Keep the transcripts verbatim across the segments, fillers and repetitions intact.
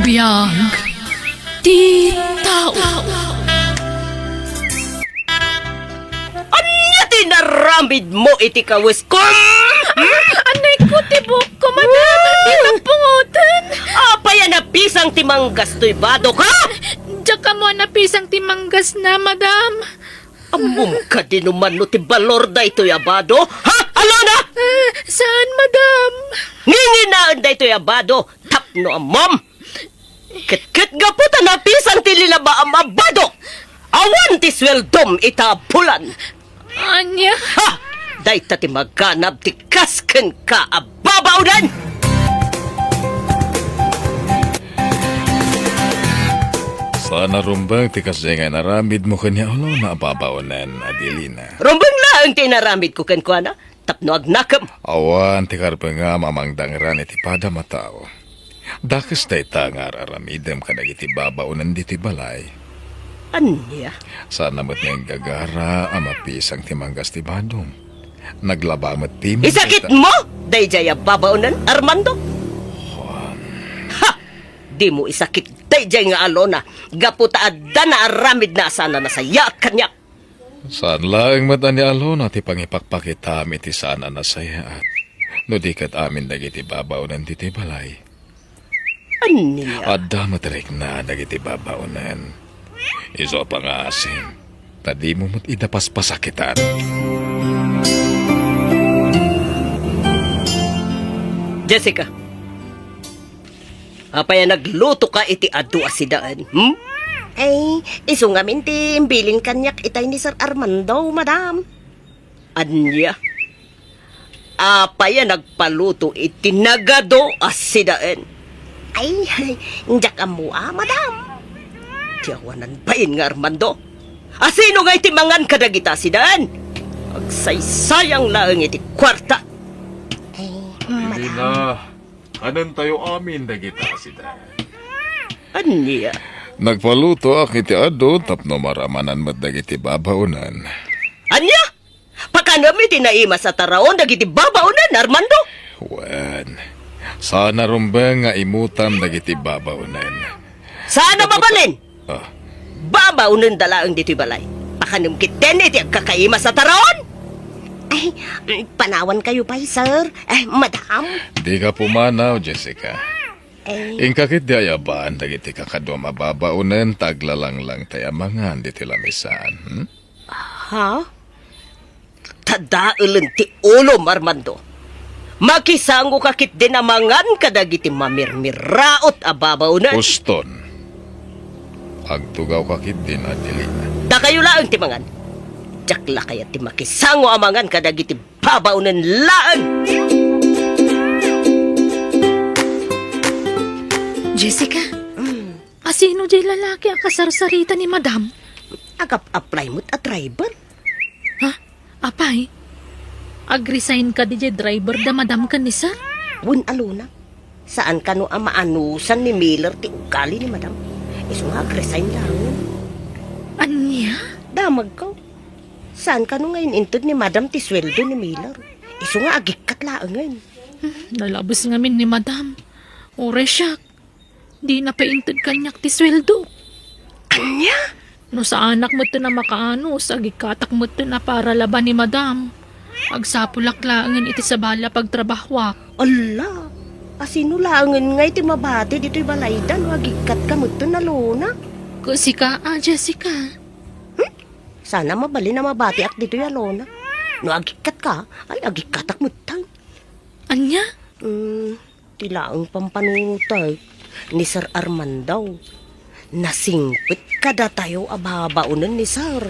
Biag ti tao. Ania ti naramidmo iti kaweskom? Hmm? Anay ko ti buokko, madam. Di ka pungoten. Apay a napisang ti manggas toy badok, ha? Diak ammo a napisang ti manggasna, madam. Ammom kadi no mano ti balor daytoy a bado? Ha? Alona? Ah, saan, madam? Nginginaen daytoy a bado tapno ammom. Ket, ket gapu ta napisang ti linabaam a bado, awan ti sueldom ita a bulan. Ania? Ha! Dayta ti maganab ti kas kenka a babaonen! Saan a rumbeng ti kasdi nga inaramidmo ken ni Alona a babaonen, Adelina. Rumbeng laeng ti inaramidko kenkuana, tapno agnakem. Awan ti karbengam a mangdangran iti padam a tao. Dakes dayta nga ar-aramidem kadagiti babaonen ditoy balay. Ania? Saan a met nga inggagara a mapisang ti manggas ti badom. Naglaba met ti Isakitmo daydiay a babaonen, Armando? Juan. Ha! Dimo isakit daydiay nga Alona gapu ta adda naaramidna a saan a nasayaat kaniak. Saan laeng met a ni Alona ti pangipakpakitam iti saan a nasayaat, no di ket amin dagiti babaonen ditoy balay. Ania? Adda met rikna dagiti babaonen. Isu a pangaasim, ta dimo met ida paspasakitan. Jessica, apay a naglutoka iti adu a sidaen, hmm? Ay, isu ngamin ti imbilin kaniak itay ni Sir Armando, madam. Ania? Apay a nagpaluto iti nagadu a sidaen? Ay, diak ammo a, madam. Ti awanan bain nga Armando. Asino ngay ti mangan kadagita a sidaen? Agsaysayang laeng iti kuarta. Ay, madam. Kanentayo amin dagita a sidaen. Ania? Nagpalutoak iti adu tapno maramanan met dagiti babaonen. Ania? Pakanem iti naimas a taraon dagiti babaonen, Armando? Wen, saan a rumbeng nga imutam dagiti babaonen. Saan a mabalin? Ah. Babaonenda laeng ditoy balay. Pakanem ketdi iti agkakaimas a taraon? Ay, panawankayo pay, sir. Ay, madam. Dika pumanaw, Jessica. Ay. Inka ketdi ayaban dagiti kakaduam a babaonen ta aglalanglang tay a mangan ditoy lamisaan, hmm? Ha? Tadaelen ti ulom, Armando. Makisangoka ketdin a mangan kadagiti mamirmiraot a babaonen. Uston. Agtugawka ketdin, Adelina. Dakayo laeng ti mangan. Diak la kayat ti makisango a mangan kadagiti babaonen laeng. Jessica, mm, asino jay lalaki a kasarsarita ni Madam? Agap-apply met a driver. Ha? Apay? Ag-resign kadi jay driver da Madam ken ni Sir? Wen, Alona. Saan kano a maanusan ni Miller ti ugali ni Madam. Isu nga ag-resign laengen. Ania? Damagko. Saan kano nga in-inted ni Madam ti sueldo ni Miller? Isu nga agikkat laengen. Hmm, nalabes ngamin ni Madam. Uray siak. Dina pay inted kaniak ti sueldo. Ania? No saanak metten a makaanus, agikkatak metten a paralaban ni Madam. Agsapulak laengen iti sabali a pagtrabahoak. Alla, asino laengen nga iti mabati ditoy balayda no agikkatka metten, Alona? Ket sika a, Jessica. Hmm? Saan a mabalin a mabatiak ditoy, Alona. No agikkatka, ay agikkatak metten. Ania? Hmm, Ti laeng pampanunotek ni Sir Armando. Nasingpet kadatayo a babaonen ni Sir.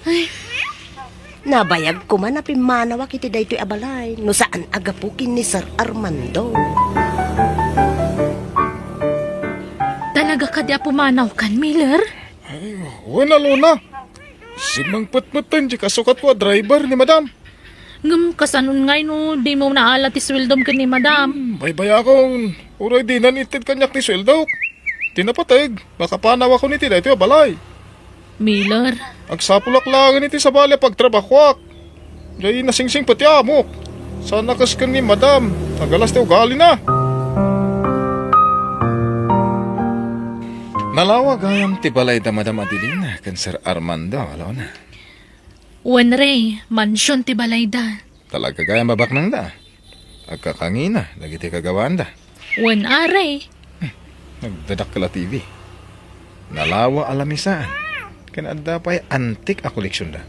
Ay. Nabayag koma a pimmanawak iti daytoy a balay no saan a gapu ken ni Sir Armando. Talaga kadi a pumanawkan, Miller? Ay, wen, Alona. Simmangpet metten ti kasukatko a driver ni Madam. Ngem kasanon ngay no dimo naala ti sueldom ken ni Madam? Hmm, baybayakon. Uray dinan itted kaniak ti sueldok. Ti napateg, makapanawakon iti daytoy a balay. Miller. Agsapulak laengen iti sabali a pagtrabahoak. Jay nasingsingpet ti amok. Saan a kes ken ni Madam, nagalas ti ugalina. Nalawa gayam ti balayda, Madam Adelina, ken Sir Armando, Alona? Wen, Rey, mansion ti balayda. Talaga gayam a baknangda? Agkakangina dagiti kagawaanda? Wen, a, Rey. Nagdadakkel a T V. Nalawa a lamisaan. Ken adda pay antik a koleksionda.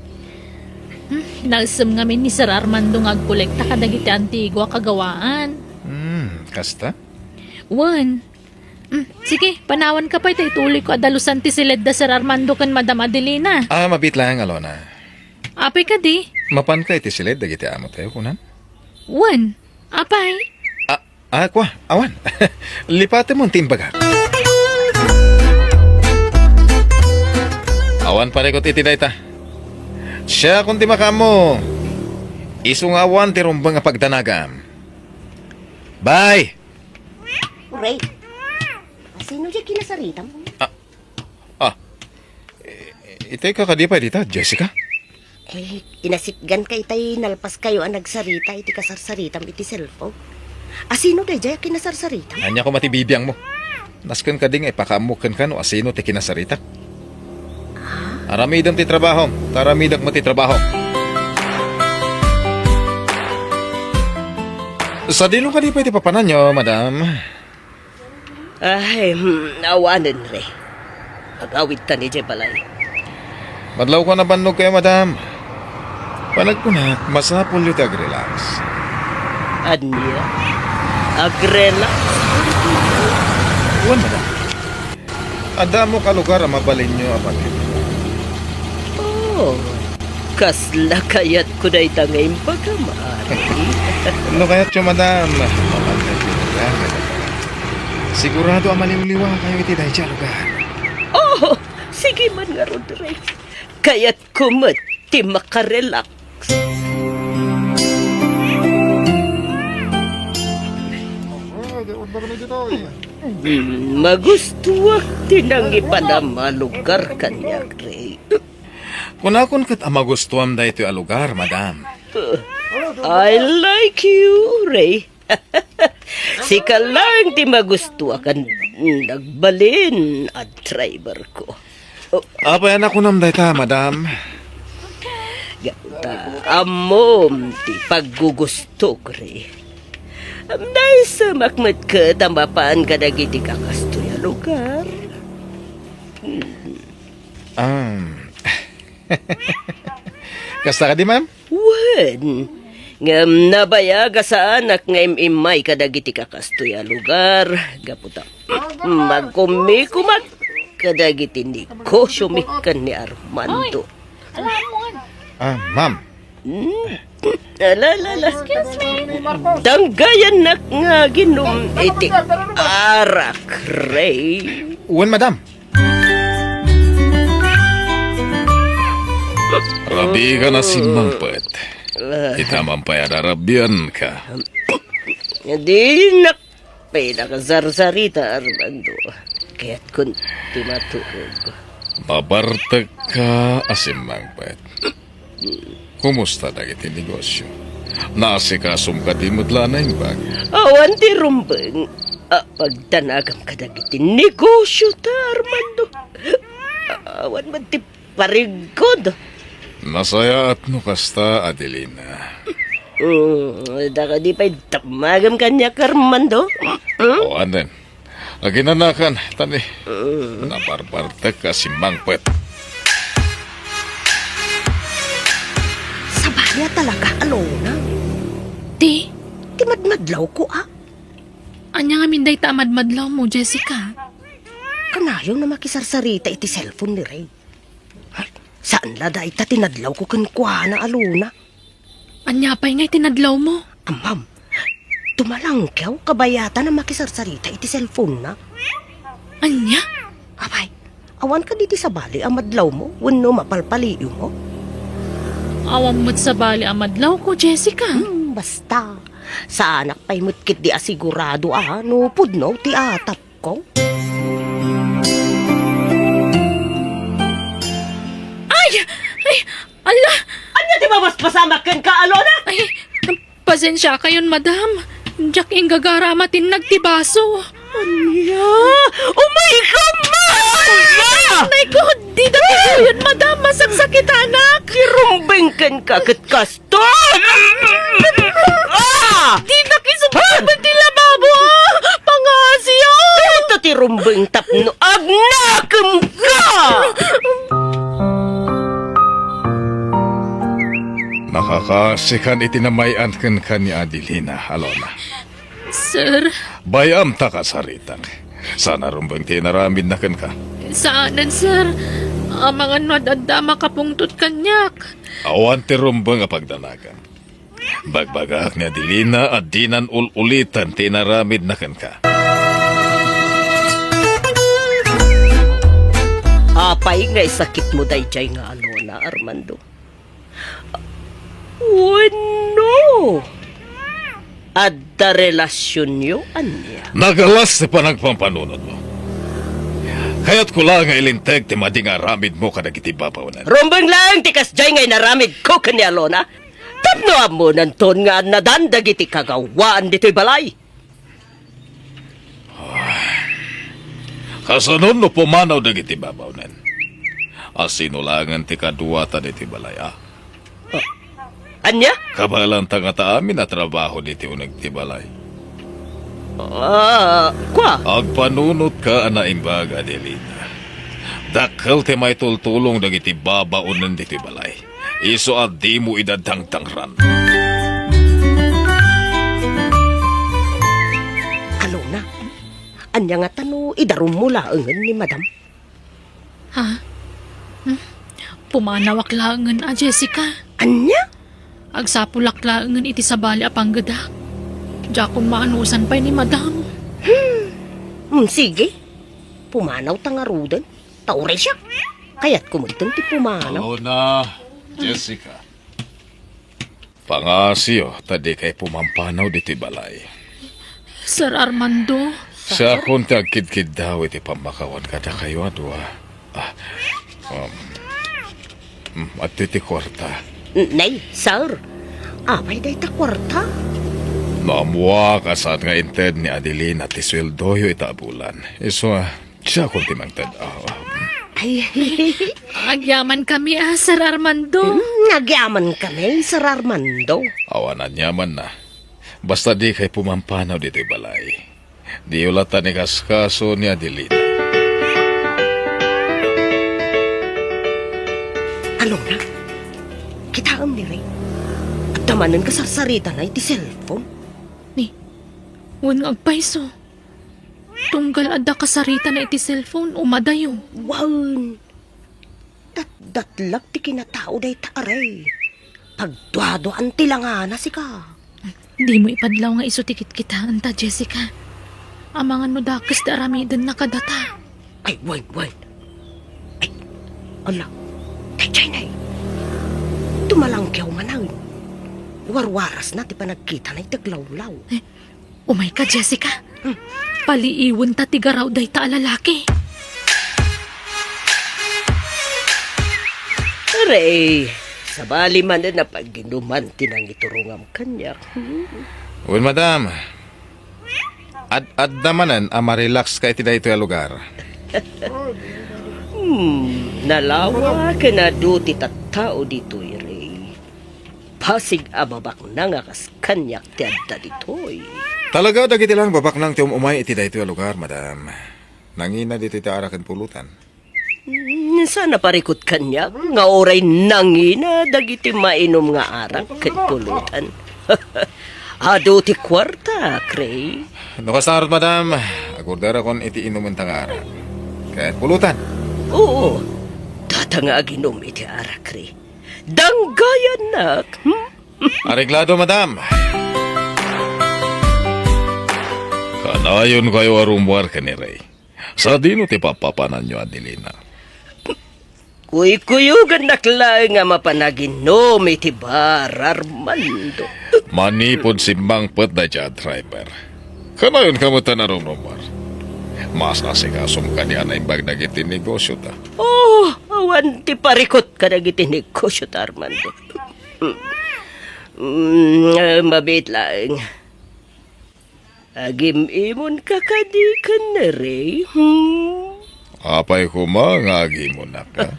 Hmm, naisem ngamin ni Sir Armando nga agkolekta kadagiti antigo a kagawaan. Hmm, kasta? Wen. Hmm, sige, panawanka pay ta itulodko a dalusan ti siledda Sir Armando ken Madam Adelina. Ah, mabiit laeng, Alona. Apay kadi? Mapanka iti siled dagiti amotayo, kunak? Wen. Apay? Ah, ah, kua, awan. Lipatemon ti imbagak. Awan parikut iti dayta. Siakon ti makaammo. Isu nga awan ti rumbeng a pagdanagam. Bye! Uray, asino diay kinasaritam? Ah, ah. Eh, itay ka kadi pay dita, Jessica? Eh, inasitganka itay nalpaskayo a nagsarita iti kasarsaritam iti cellphone. Asino daydiay a kinasarsaritam? Ania koma ti bibiangmo? Nasken kadi nga ipakaammok kenka no asino ti kinasaritak? Ah? Aramidem ti trabahom, ta aramidek met ti trabahom. Sadino kadi pay ti papananyo, madam? Ay, hmm, awanen, Rey. Agawidtan idiay balay. Madlawko a nabannogkayo, madam. Panagkunak, masapulyo ti agrelax. Ania? Agrelax? Wen, madam. Adda ammok a lugar a mabalinyo a pagkita. Oh, kasla kayatko dayta nga imbagam, Ari. No kayatyo, madam, mapankayo ti lugar. Sigurado a maliwliwakayo iti dayta a lugar. Oh, sige man ngarud, Rey. Kayatko met ti makarelax. Hmm, magustuak ti nangipanam a lugar kaniak, Rey. Kunakon ket a magustuam daytoy a lugar, madam. I like you, Rey. Sika laeng ti magustuak a nagbalin a driverko. Apay a nakunam dayta, madam? Gapu ta ammom ti paggugustok, Rey. Naisemak met ket a mapan kadagiti kakastoy a lugar. Um, kasta kadi, ma'am? Wen, ngem nabayag a saanak nga im-immay kadagiti kakastoy a lugar, gapu ta magkummikumak kadagiti negosyomi ken ni Armando. Oy, alam mo nga. Ah, ma'am. Hmm. Ala, ala, ala. Excuse me. Danggayannak nga aginom iti arak, Rey. Wen, madam. Rabii ka na, simmangpet. Ita man pay a narabianka. Dinak pay nakasarsarita, Armando. Kayatkon ti maturog. Mabartek ka a simmangpet. Kumusta dagiti negosyo? Naasikasom kadi met la a naimbag? Awan ti rumbeng a pagdanagam kadagiti negosyo ta, Armando. Awan met ti parigkod. Nasayaat no kasta, Adelina. Mm, da kadi pay damagem kaniak, Armando? Mm? O, anen? Aginanakan, tani. Mm. Nabarbartek a simmangpet. Sabali a talaga, Alona. Ti? Ti madmadlawko, a? Ania ngamin dayta a madmadlawmo, Jessica? Kanayon a makisarsarita iti cellphone ni Rey. Saan la dayta ti nadlawko kenkuana, Alona. Ania pay ngay ti nadlawmo? Ammam, tumalangkew kabayatan a makisarsarita iti cellphone-na. Ania? Apay, awan kadi ti sabali a madlawmo wenno mapalpaliiwmo? Awan met sabali a madlawko, Jessica. Hmm, basta. Saanak pay met ketdi a sigurado a no pudno ti atap. Ko? Ay! Ay! Ala! Ania ti mabasbasamak kenka, Alona? Ay, pasensiakayon, madam. Diak inggagara a matinnag ti baso. Ania? Umayka man! Ania? Nay ko, dida ti kuyog, madam, masaksakitanak. Ti rumbeng kenka ket kasto. Ah! Dida isubbeng ti lababo, ah! Pangasiyo! Dayta ti rumbeng tapno agnakemka! Nakakaasikan iti namay-an kenka ni Adelina, Alona. Sir. Bay-am ta kasaritak. Saan a rumbeng ti inaramidna kenka? Saanen, sir. Amangan no ad-adda a makapungtot kaniak. Awan ti rumbeng a pagdanagem. Bagbagaak ni Adelina a dinan ul-uliten ti inaramidna kenka. Apay nga isakitmo daydiay nga Alona, Armando? Wenno, adda relasionyo ania? Nagalas ti panagpampanunotmo. Kayatko la nga ilinteg ti madi nga aramidmo kadagiti babaonen. Rumbeng laeng ti kasdiay nga inaramidko ken ni Alona. Tapno ammonanton nga annadan dagiti kagawaan ditoy balay. Kasanon no pumanaw dagiti babaonen? A sino laengen ti kaduata ditoy balay, a? Ania? Kabaelanta ngata amin a trabaho ditoy uneg ti balay. Ah, kua? Agpanunotka a naimbag, Adelina. Dakkel ti maitultulong dagiti babaonen ditoy balay. Isu a dimo ida dangdangran. Alona, ania ngata no idarummo laengen ni Madam? Ha? Hmm? Pumanawak laengen a, Jessica. Ania? Agsapulak laengen iti sabali a panggedak. Diakon maanusan pay ni Madam. Hmm, sige. Pumanawta ngaruden. Ta uray siak, kayatko metten ti pumanaw. Alona, Jessica. Pangasiyo, ta dikay pumampanaw ditoy balay. Sir Armando. Siakon ti agkidkiddaw iti pammakawan kadakayo a dua. Ah, um, mm, adtoy ti kuarta. Nay, sir. Apay dayta kuarta? No ammoak a saan nga inted ni Adelina ti sueldoyo ita a bulan. Isu a, siakon ti mangted. Ah, ah. Ay. Agyamankami a, Sir Armando. Hmm, agyamankami, Sir Armando. Awan anyamanna. Basta dikay pumampanaw ditoy balay. Diyo latta inkaskaso ni Adelina. Alona, kitaem ni Ray. Adda manen kasarsaritana iti cellphone. Ni, wen nga agpayso. Tunggal adda kasaritana iti cellphone, umadayo. Wen, datdatlag ti kinatao dayta a Ray. Pagduaduaan ti langana, sika. Dimo ipadlaw nga isu ti kitkitaenta, Jessica. Amangan no dakes ti aramidenna kadata. Ay, wen, wen. Ay, ala, daydiay nay. Tumalangkiaw manen. Warwarasna ti panagkitana iti aglawlaw. Eh, Umayka, Jessica. Hmm. Paliiwenta ti garaw dayta a lalaki. Ray, sabali manen a pagginuman ti nangiturongam kaniak. Hmm. Wen, madam. Ad-adda manen a marelax ka iti daytoy a lugar. Hmm, nalawa ken adu ti tattao ditoy, Ray. Basig a babaknang a kas kaniak ti adda ditoy. Talaga, dagiti laeng babaknang ti um-umay iti daytoy a lugar, madam. Nangina ditoy ti arak ken pulutan. Mm, saan a parikut kaniak nga uray nangina dagiti mainum nga arak ken pulutan. Adu ti kuarta, Ray. No kasta ngarud, madam, agorderakon iti inumenta nga arak. Ken pulutan. Oo, data nga aginum iti arak, Ray. Danggayannak. Hmm? Areglado, madam. Kanayonkayo a rummuar ken ni Ray. Sadino ti papapananyo, Adelina? Kuykuyogannak laeng a mapan aginum iti bar, Armando. Manipud simmangpet daydiay a driver. Kanayonka met a rumrummuar. Mas asikasom kadi a naimbag dagiti negosiota. Oh, awan ti parikut kadagiti negosiota, Armando. Mm, eh, mabiit laeng. Agim-imonka kadi ken ni Ray? Hmm? Apay koma nga agimonaka?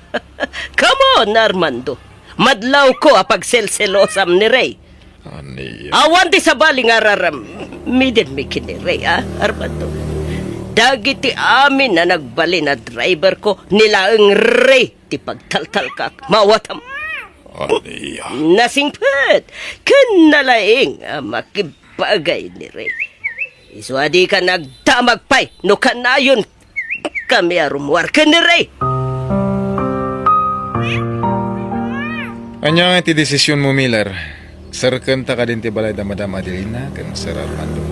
Come on, Armando. Madlawko a pagselselosam ni Ray. Ania? Awan ti sabali nga ar-aramidenmi ken ni Ray, a, Armando. Dagiti amin a nagbalin a driverko ni laeng Ray ti pagtaltalkak. Mawatam. Ania? Nasingpet ken nalaing a makibagay ni Ray. Isu a dika nagdamag pay no kanayon kami a rummuar ken ni Ray. Ania nga ti desisionmo, Miller? Serkenta kadin ti balay da Madam Adelina ken Sir Armando?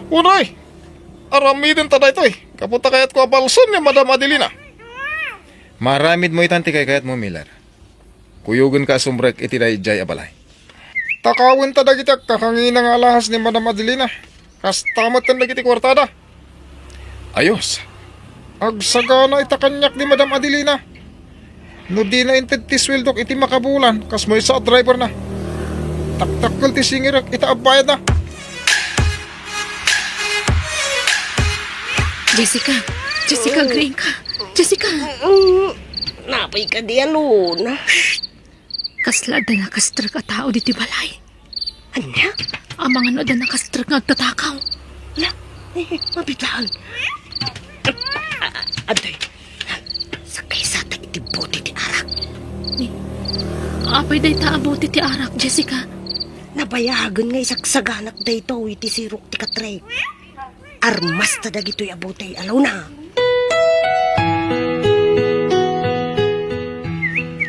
Uray! Aramidenta daytoy. Gapu ta kayatko a balsen ni Madam Adelina. Maaramidmo itan ti kaykayatmo, Miller. Kuyogenka a sumrek iti daydiay a balay. Takawenta dagiti agkakangina nga alahas ni Madam Adelina. Kasta met ken dagiti kuartada. Ayos. Agsagana ita kaniak ni Madam Adelina. No dina inted ti sueldok iti makabulan, kas maysa a driverna. Takdakkel ti singirek ita a bayadna. Jessica! Jessica, agriingka! Jessica! Mm, napay kadi, Alona? Kasla adda nakastrek a tao ditoy balay. Ania? Amangan no adda nakastrek nga agtatakaw. Hala, eh, mabitaan. Ah, adoy, sakay sa ta iti bote ti arak. Eh, apay dayta a bote ti arak, Jessica? Nabayagen nga isagsaganak daytoy iti sirok ti katrek. Armasta dagitoy a bote, Alona.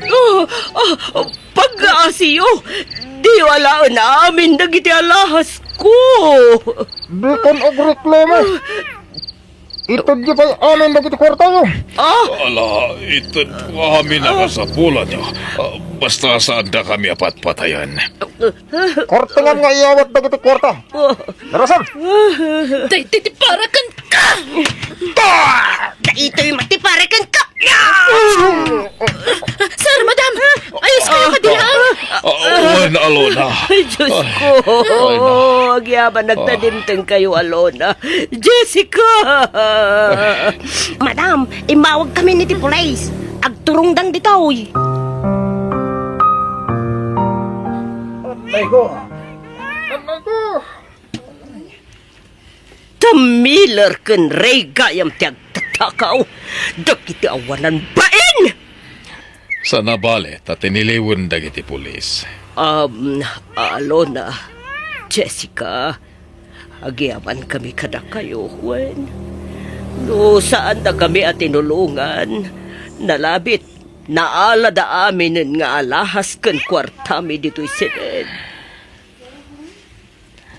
Ah, ah, pagasiyo! Diyo alaen amin dagiti alahasko! Dikan agreklamo! Itedyo pay amin dagiti kuartayo! Ah! Ala, itedko amin a kasapulanyo. Ah, basta saandakami a patpatayen. Kortengam nga iyawat dagiti kuarta. Narasan! Daytoy ti para kenka! Daytoy met ti para kenka! Sir, madam! Ayos kayo, kadilaang! Ah, wen, Alona. Ay, Diyos ko! Ay, na. Agyaman nagtadimteng kayo, Alona. Jessica! Madam, immawag kami ni ti pulis. Agturongdan ditoy. Ay, ko. Ay, ko. Ta Miller ken Ray gayam ti agtatakaw dagiti awanan bain! Saan a bale ta tiniliwen dagiti pulis. Um, Alona, Jessica, agyamankami kadakayo, wen. No saandakami a tinulongan, nalabit, naalada aminen nga alahas ken kuartami ditoy siden.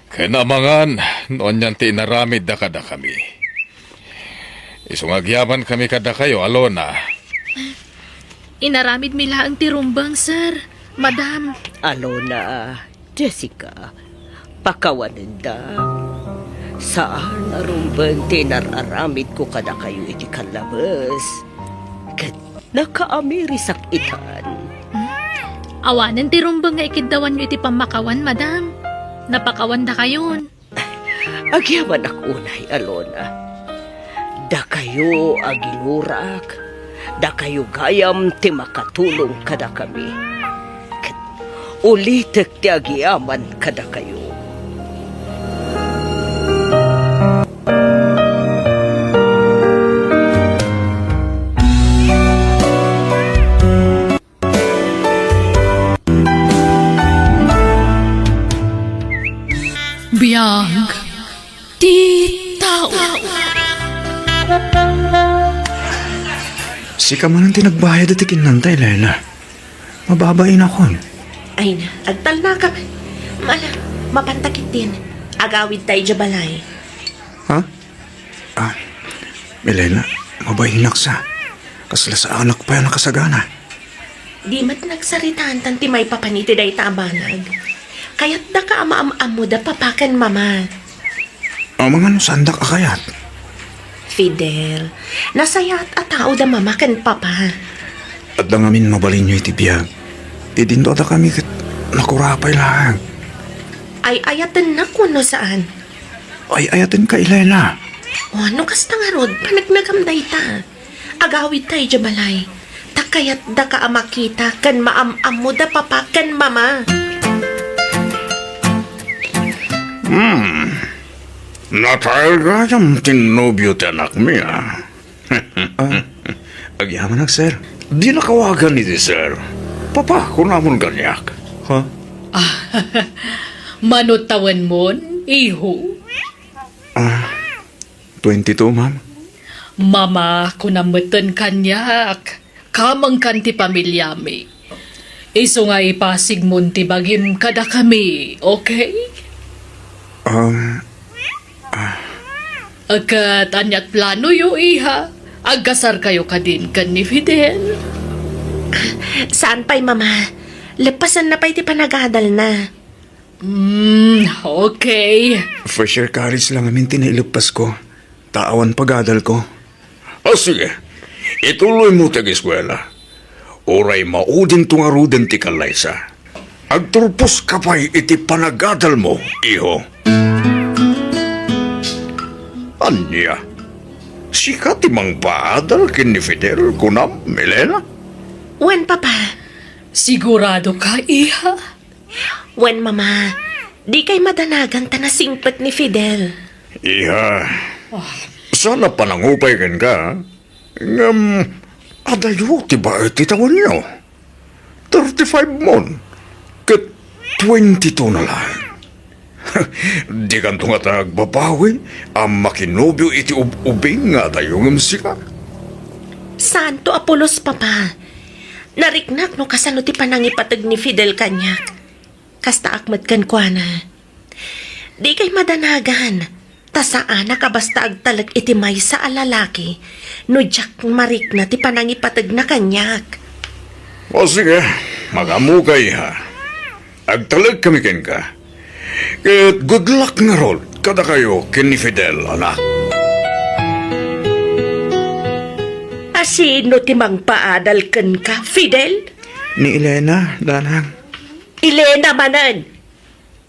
Ken amangan no anian ti inaramidda kadakami. Isu nga agyamankami kadakayo, Alona. Inaramidmi laeng ti rumbeng, sir, madam. Alona, Jessica, pakawanenda. Saan a rumbeng ti inar-aramidko kadakayo iti kallabes. Ket nakaamirisak itan. Awanen ti rumbeng nga ikiddawanyo iti pammakawan, madam. Napakawandakayon. Agyamanak unay, Alona. Dakayo a ginurak, dakayo gayam ti makatulong kadakami. Ket ulitek ti agyaman kadakayo. Biag ti tao. Sika manen ti nagbayad iti kinnanta, Elena. Mababainakon. Ay na, agtalnakak. Mala, mapanta ketdin. Agawidta idiay balay. Ha? Ah, Elena, mabainak sa. Kasla saanak pay a nakasagana. Di met nagsaritaan tan ti maipapan iti dayta a banag. Kayatdaka a maam-ammoda papa ken mama. Amangan no saandak a kayat. Fidel, nasayaat a tao da mama ken papa. Adda ngamin mabalinyo iti biag. Idinto a dakami ket nakurapay laeng. Ay-ayatennak wenno saan? Ay-ayatenka, Elena. O, no kasta ngarud, paneknekam dayta. Agawidta idiay balay. Ta kayatdaka a makita ken maam-ammoda papa ken mama. Hmm. Natael gayam ti nobio ti anakmi, a. Ah, agyamanak, sir. Dinak awagan iti sir. Papa, kunamon kaniak. Ha? Mano tawenmon, iho? Ah, twenty-two, ma'am. Mama, kunam metten kaniak. Kamengkan ti pamiliami. Isu nga ipasigmon ti bagim kadakami, okay? Um, ah. Ket aniat planoyo, iha? Agkasarkayo kadin ken ni Fidel? Saan pay, Mama. Leppasenna pay ti panagadalna. Hmm, okay. First year college lang amin ti naileppasko. Ta awan pagadalko. O sige, ituloymo ti ageskuela. Uray maudinto ngaruden ti kallaysa. Agturposka pay iti panagadalmo, iho. Ania? Sika ti mangpaadal ken ni Fidel, kunam, Elena? Wen, Papa. Siguradoka, iha? Wen, Mama. Dikay madanagan ta nasingpet ni Fidel. Iha, saan a panangupay kenka, ngem adayo ti baet ti tawenyo. Thirty-five mon, ket twenty-two na laeng. Dikanto ngata agbabawi a makinobio iti ub-ubing nga adayo ngem sika. Saanto a pulos, Papa. Nariknak no kasano ti panangipateg ni Fidel kaniak. Kastaak met kenkuana. Dikay madanagan, ta saanak a basta agtalek iti maysa a lalaki no diak marikna ti panangipategna kaniak. O sige, magammoka, iha. Agtalekkami kenka. Ket good luck ngarud kadakayo ken ni Fidel, anak. A sino ti mangpaadal kenka, Fidel? Ni Elena, Nanang. Elena manen!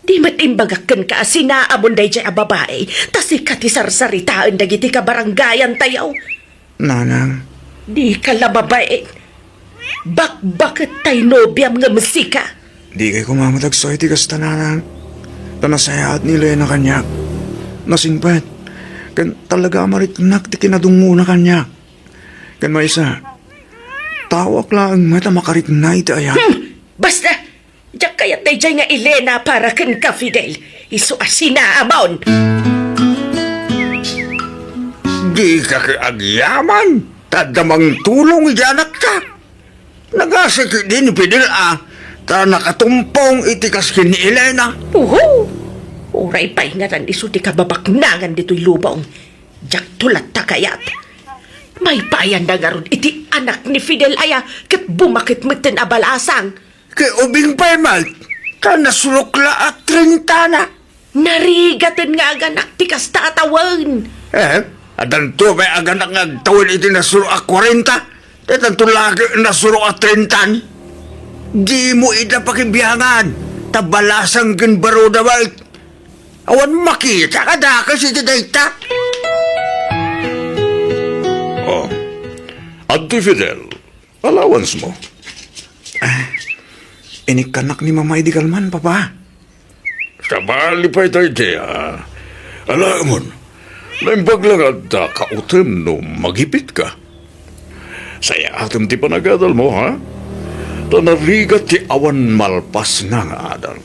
Di met imbagak kenka a sinaamon daydiay a babai, ta sika ti sarsaritaen dagiti kabaranggayantayo. Nanang. Dika la mabain. Bakbaket tay nobiam ngem sika. Dikay koma met agsaw iti kasta, Nanang. Ta nasayaat ni Elena kaniak. Nasingpet. Ken talaga a mariknak ti kinadungngona kaniak. Ken maysa, taoak laeng met a makarikna iti ayat. Hmm! Basta! Diak kayat daydiay nga Elena para kenka, Fidel. Isu a sinaamon. Dika ket agyaman, ta adda mangtulong iti anakta. Nagasa ketdi ni Fidel a, ta nakatumpong iti kas ken ni Elena. Uhu! Uray pay ngatan isu ti kababaknangan ditoy lubong. Diakto latta kayat. Maipaayanda ngarud iti anak ni Fidel aya ket bumaket metten a balasang. Ket ubing pay met, ta nasurok la a trintana. Narigaten nga aganak ti kasta a tawen. Eh, addanto pay aganak nga agtawen iti nasurok a kwarenta, ta addanto la nasurok a trintan. Dimo ida pakibiangan, ta balasang ken baruda met. Awan makita kadakes iti dayta. Oh, adtoy Fidel. Allowance mo? Ah, inikkannak ni Mama idi kalman, Papa. Sabali pay daydi, ah. Alaemon, naimbag la nga adda kautem no magipitka. Sayaatem ti panagadal mo, ha? Ta narigat ti awan malpasna nga adal.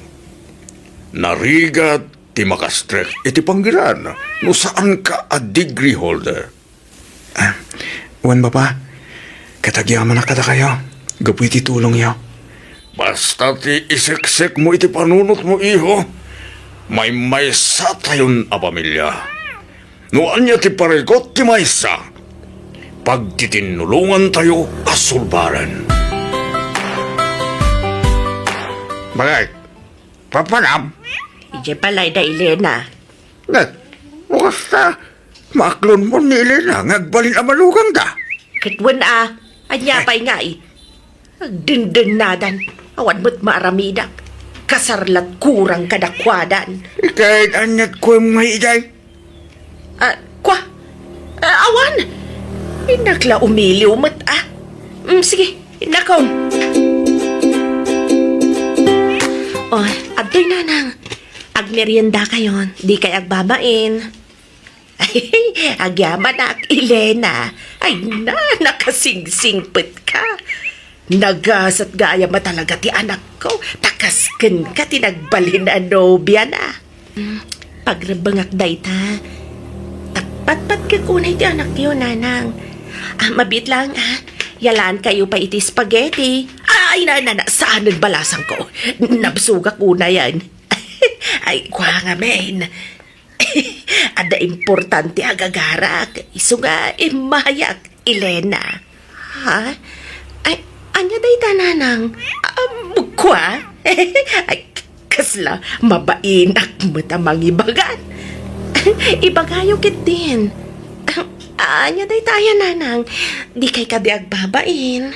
Narigat ti makastrek iti panggeran no saanka a degree holder. Ah, wen, Papa, ket agyamanak kadakayo gapu iti tulongyo. Basta ti iseksekmo iti panunotmo, iho, maymaysatayon a pamilia. No ania ti parikut ti maysa, pagtitinnulongantayo a sulbaren. Bakit? Papanam? Idiay balay da Elena. Ne, bukas ta, maaklonmon ni Elena nga agbalin a malugangda. Ket wen a, ania pay ngay? Agdendennadan, awan met maaramidak. Kasar la't kurang kadakuadan. Ket aniat kuem nga idiay? Ah, kua? Ah, awan. Innak la umiliw met, ah. Mm, sige, innakom. Oh, adtoy, Nanang. Agmerienda kayon. Dikay agbabain. Ay, agyamanak, Elena. Ay na, nakasingsingpet ka. Nagasat gayam a talaga ti anakko. Ta kas kenka ti nagbalin a nobiana. Hmm, pagrebbengak dayta. Tapatpatgek unay ti anakyo, Nanang. Ah, mabiit lang, ah. Yalaan kayo pa iti spaghetti. Ay, na, na, na, saanen balasangko. Nabsugak unayen. Ay, kua ngamin. Adda importante a gagarak, isu nga immayak, Elena. Ha? Ay, ania dayta, Nanang? Um, kua? Ay, kasla mabainak met a mangibagan. Ibagayo ketdin. Ania dayta aya, Nanang? Dikay kadi agbabain?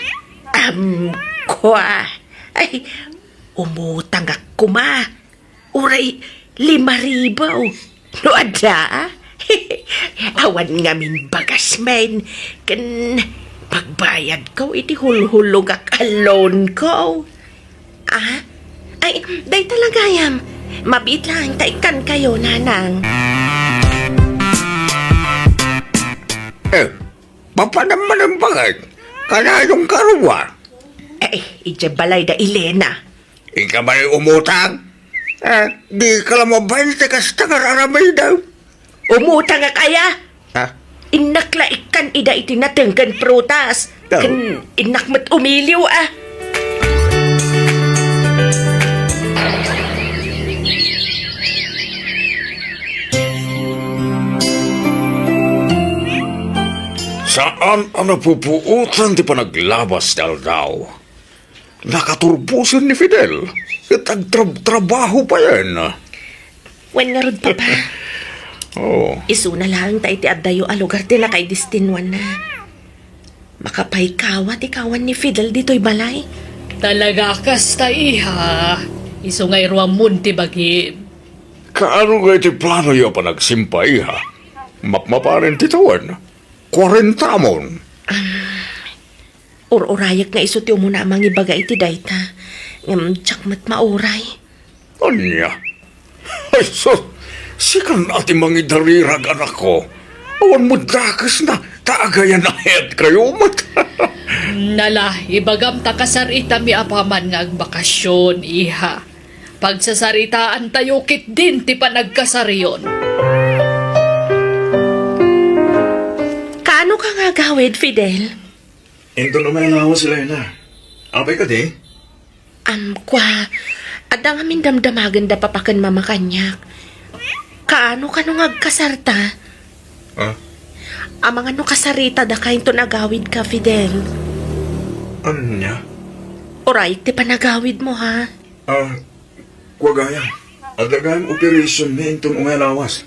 Um, kua? Ay, umutangak koma. Uray lima ribu. No adda, awan ngamin bagasmen. Ken pagbayadko iti hulhulogak a loanko. Ah? Ay, dayta la gayam. Mabiit lang ta ikkankayo, Nanang. Eh, papanam man ang bagay? Kananong karuba? Eh, idiay balay da Elena. Ika man umutang? Eh, di ka la mabain ti kasta nga aramidem. Umutangak aya? Ha? Innak la ikkan ida iti nateng ken prutas. Oh. Ken innak met umiliw, ah. Saan a napupuotan ti panaglabas ti aldaw. Nakaturbosen ni Fidel, ket agtrab-trabaho payen. Wen ngarud, Papa. Oh. Isuna laeng ta iti addayo a lugar ti nakaidestinuanna. Makapaikawa ti kawan ni Fidel ditoy balay. Talaga a kasta, iha. Isu nga iruammon ti bagim. Kaano nga iti planoyo a panagsimpa, iha? Mapmapanen ti tawen? Kuarentamon. Ur-urayek nga isu ti umuna a mangibaga iti dayta, ngem diak met mauray. Ania? Ay, sus! Sika a ti mangidarirag, anakko. Awan met dakesna, ta agayan-ayatkayo met. Nala, ibagam ta kasaritami apaman nga agbakasyon, iha. Pagsasaritaantayo ketdin ti panagkasariyon. Kaano ka nga agawid, Fidel? Inton umay a lawas, Elena. Apay kadi? Am, kua, adda ngamin damdamagen da papa ken mama kaniak. Kaano kano nga agkasarta? Ah? Amangan no kasaritada ka inton agawidka, Fidel. Ania? Urayek ti panagawidmo, ha? Ah, kua gayam, adda gayam operation ni inton umay a lawas.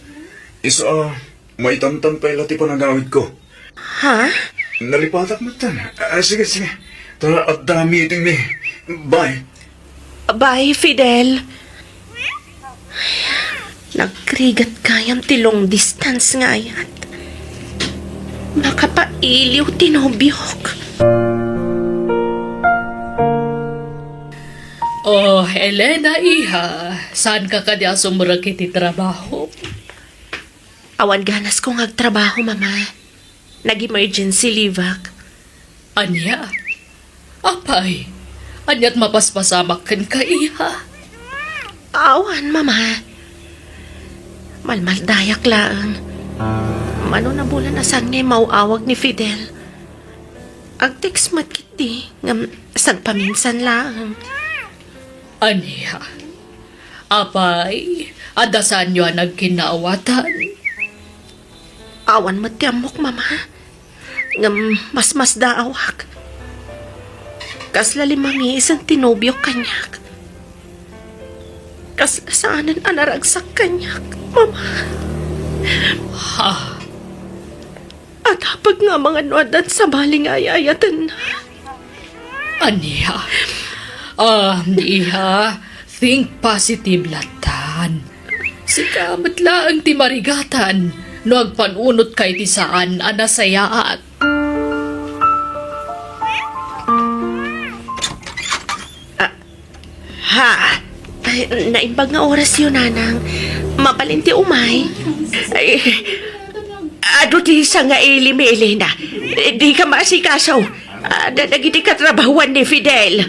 Isu a, maitantan pay la ti panagawidko. Ha? Nalipatak metten. Ah, sige, sige. Ta adda meeting mi. Bye. Bye, Fidel. Nagrigat gayam ti long distance nga ayat. Makapailiw ti nobiok. Oh, Elena, iha, saanka kadi a sumrek iti trabaho? Awan ganasko nga agtrabaho, Mama. Nag-emergency leave-ak. Ania? Apay, aniat mapaspasamak kenka, iha? Awan, Mama. Malmaldayak laeng. Mano nabulan a saan nga immaw-awag ni Fidel. Ag-text met ketdi, ngem sagpaminsan laeng. Ania? Apay, adda saanyo a nagkinnaawatan? Awan met ti ammok, Mama. Ngem masmasdaawak. Kasla limamiisen ti nobiok kaniak. Kasla saanen a naragsak kaniak, Mama. Ha? At apag nga amangan no addan sabali nga ay-ayatenna. Ania? Ah, iha, Think positive lattan. Sika met laeng ti marigatan no agpanunotka iti saan a nasayaat. Ah, ha? Ay, naimbag nga orasyo, nanang. Mabalin ti umay. Ay, adu ti sanga ili mi, Elena. Dika maasikaso. Adda dagiti katrabahuan ni Fidel.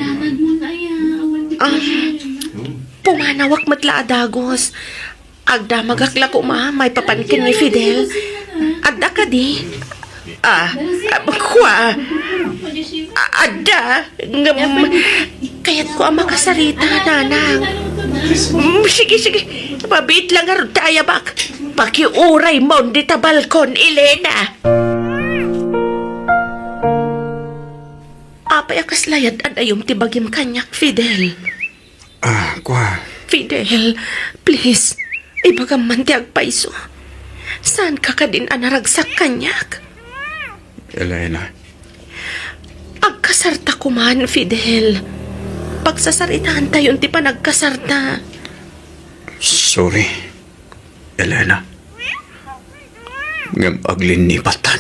Ah, pumanawak met la a dagus. Agdamagak la koma maipapan ken ni Fidel. Adda kadi? Ah, ah, kua. Ah, adda. Ngem, kayatko a makasarita, nanang. Mm, sige, sige. Mabiit la ngarud ta ayabak. Pakiuraymon dita balkon, Elena. Apay a kasla yad-adayom ti bagim kaniak, Fidel? Ah, kua. Fidel, please, ibagam man ti agpayso. Saanka kadin a naragsak kaniak? Elena. Agkasarta koman, Fidel. Pagsasaritaantayon ti panagkasarta. Sorry, Elena. Ngem aglinnipattan.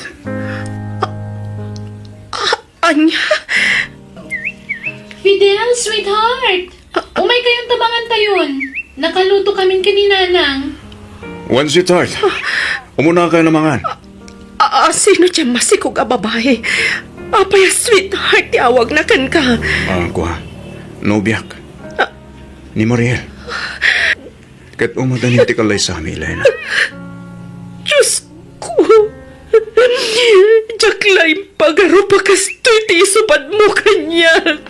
Ah, ania? Fidel, sweetheart! Umay kayon ta mangan tayon. Nakaluto kamin ken ni Nanang. Wen, sweetheart. Umuna kayo na mangan. Ah, ah, sino ti masikog a babae? Apay a sweetheart ti awagna kenka? Ah, kua. Nobiak. Ah. Ni Mariel. Ket umadani ti kallaysami, Elena. Diosko, diak la impagarup a kastoy ti isupadmo kaniak.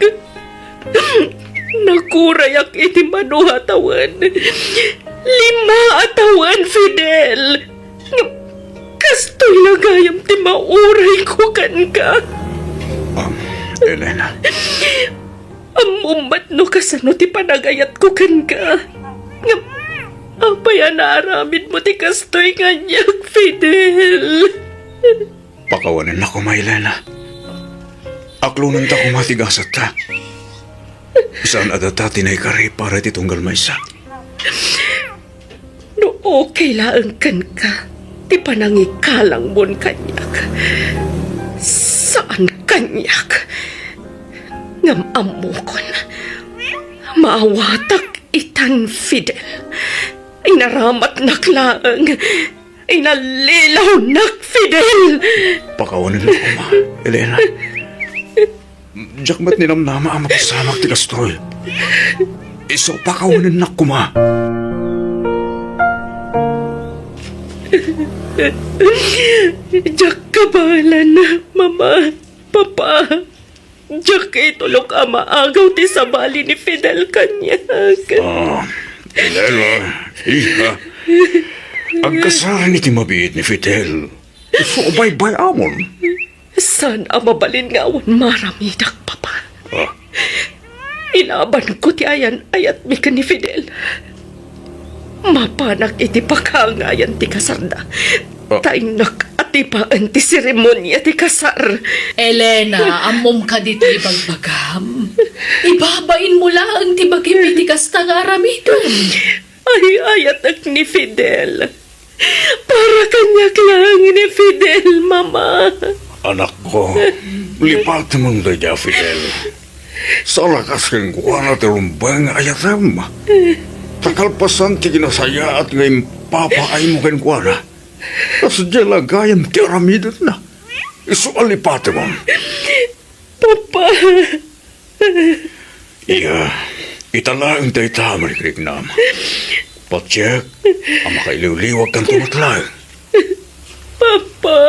Nakurayak iti mano a tawen. Lima a tawen, Fidel. Ngem kastoy la gayam ti maurayko kenka. Um, Elena. Ammom met no kasano ti panagayatko kenka. Ngem, apay a naaramidmo ti kastoy kaniak, Fidel? Pakawanennak koma, Elena. Aklonenta koma ti gasetta. Saan a data ti naikari para iti tunggal maysa. No okay laeng kenka ti panangikalangmon kaniak, saan kaniak. Ngem ammokon, maawatak itan, Fidel. Inaramatnak laeng. Inallilawnak, Fidel! Pakawanennak koma, Elena. Diak met ninamnama a mapasamak ti kastoy. Isu, pakawanennak koma. Diak kabaelan, Mama, Papa. Diak itulok a maagaw ti sabali ni Fidel kaniak. Ah, Elena, iha. Agkasarem iti mabiit ni Fidel. Isu, baybay-amon. Saan a mabalin nga awan maaramidak, Papa. Ah. Ilabanko ti ayan-ayatmi ken ni Fidel. Mapanak iti pakaangayan ti kasarda. Ah. Ta innak atipaen ti seremonia ti kasar. Elena, ammom kadi ti ibagbagam? Ibabainmo laeng ti bagim iti kasta nga aramidem. Ay-ayatek ni Fidel. Para kaniak laeng ni Fidel, Mama. Anakko, lipatemon daydiay a Fidel. Saan a kas kenkuana ti rumbeng nga ayatem. Ta kalpasan ti kinasayaat nga impapaaymo kenkuana, kasdiay la gayam ti aramidenna. Isu a lipatemon. Papa. Iya, ita laeng dayta a marikriknam. Patiek a makailiwliwagkanto met laeng. Papa!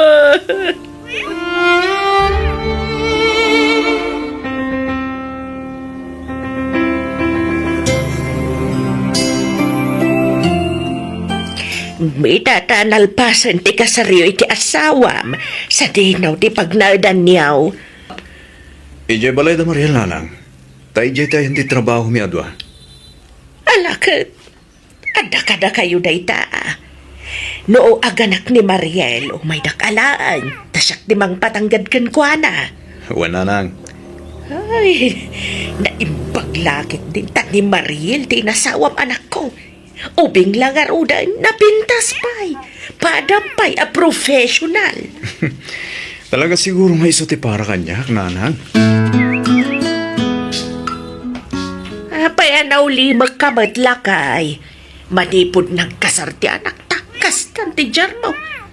Ita ta nalpasen ti kasaryo iti asawam, sadino ti pagnaedanyo? Idiay balay da Mariel, nanang. Ta idiay ti ayan ti trabahomi a dua. Ala ket, adda kadakayo dayta. No aganak ni Mariel, umaydak alaen, ta siak ti mangpatanggad kenkuana. Wen, nanang. Ay, naimbag la ketdin ta ni Mariel ti inasawam, anakko. Ubing la ngaruden, napintas pay. Padam pay a professional. Talaga siguro nga isu ti para kaniak, nanang. Apay a naulimekka met, lakay? Manipud nagkasar ti anakta, kastan ti diarmo.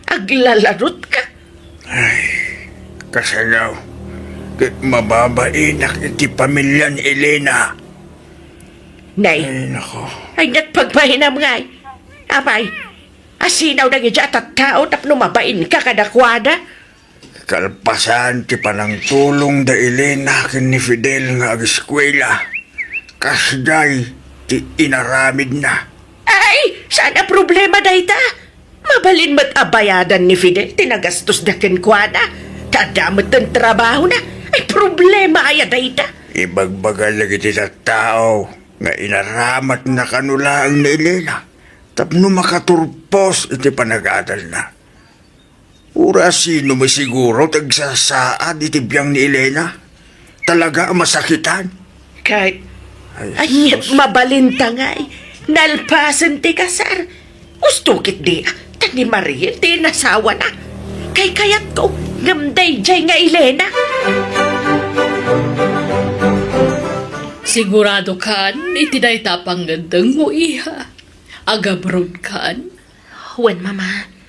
Aglalarutka. Ay, kasano? Ket mababainak iti pamilya ni Elena. Nay. Ay, nako. Ay, nagpagbainam ngay. Apay, asinaw dagiti a tattao tapno mabainka kadakuada? Kalpasan ti panangtulong da Elena ken ni Fidel nga ageskuela, kasdiay ti inaramidna. Ay, saan a problema dayta? Mabalin met a bayadan ni Fidel ti nagastos da kenkuana. Ta adda met ti trabahona. Ay, problema aya dayta? Ibagbaga dagiti tattao nga inaramatna kano laeng ni Elena tapno makaturpos iti panagadalna. Uray sino masiguro ti agsasaad iti biang ni Elena. Talaga a masakitan. Kay, ay, ay, sus. Mabalinta ngay. Nalpasen ti kasar. Gusto ketdi, ta ni Mariel ti inasawana. Kay kayatko, ngem daydiay nga Elena. Sigurado kan iti dayta a pangngeddengmo, iha? Agabroad kan? Wen, Mama.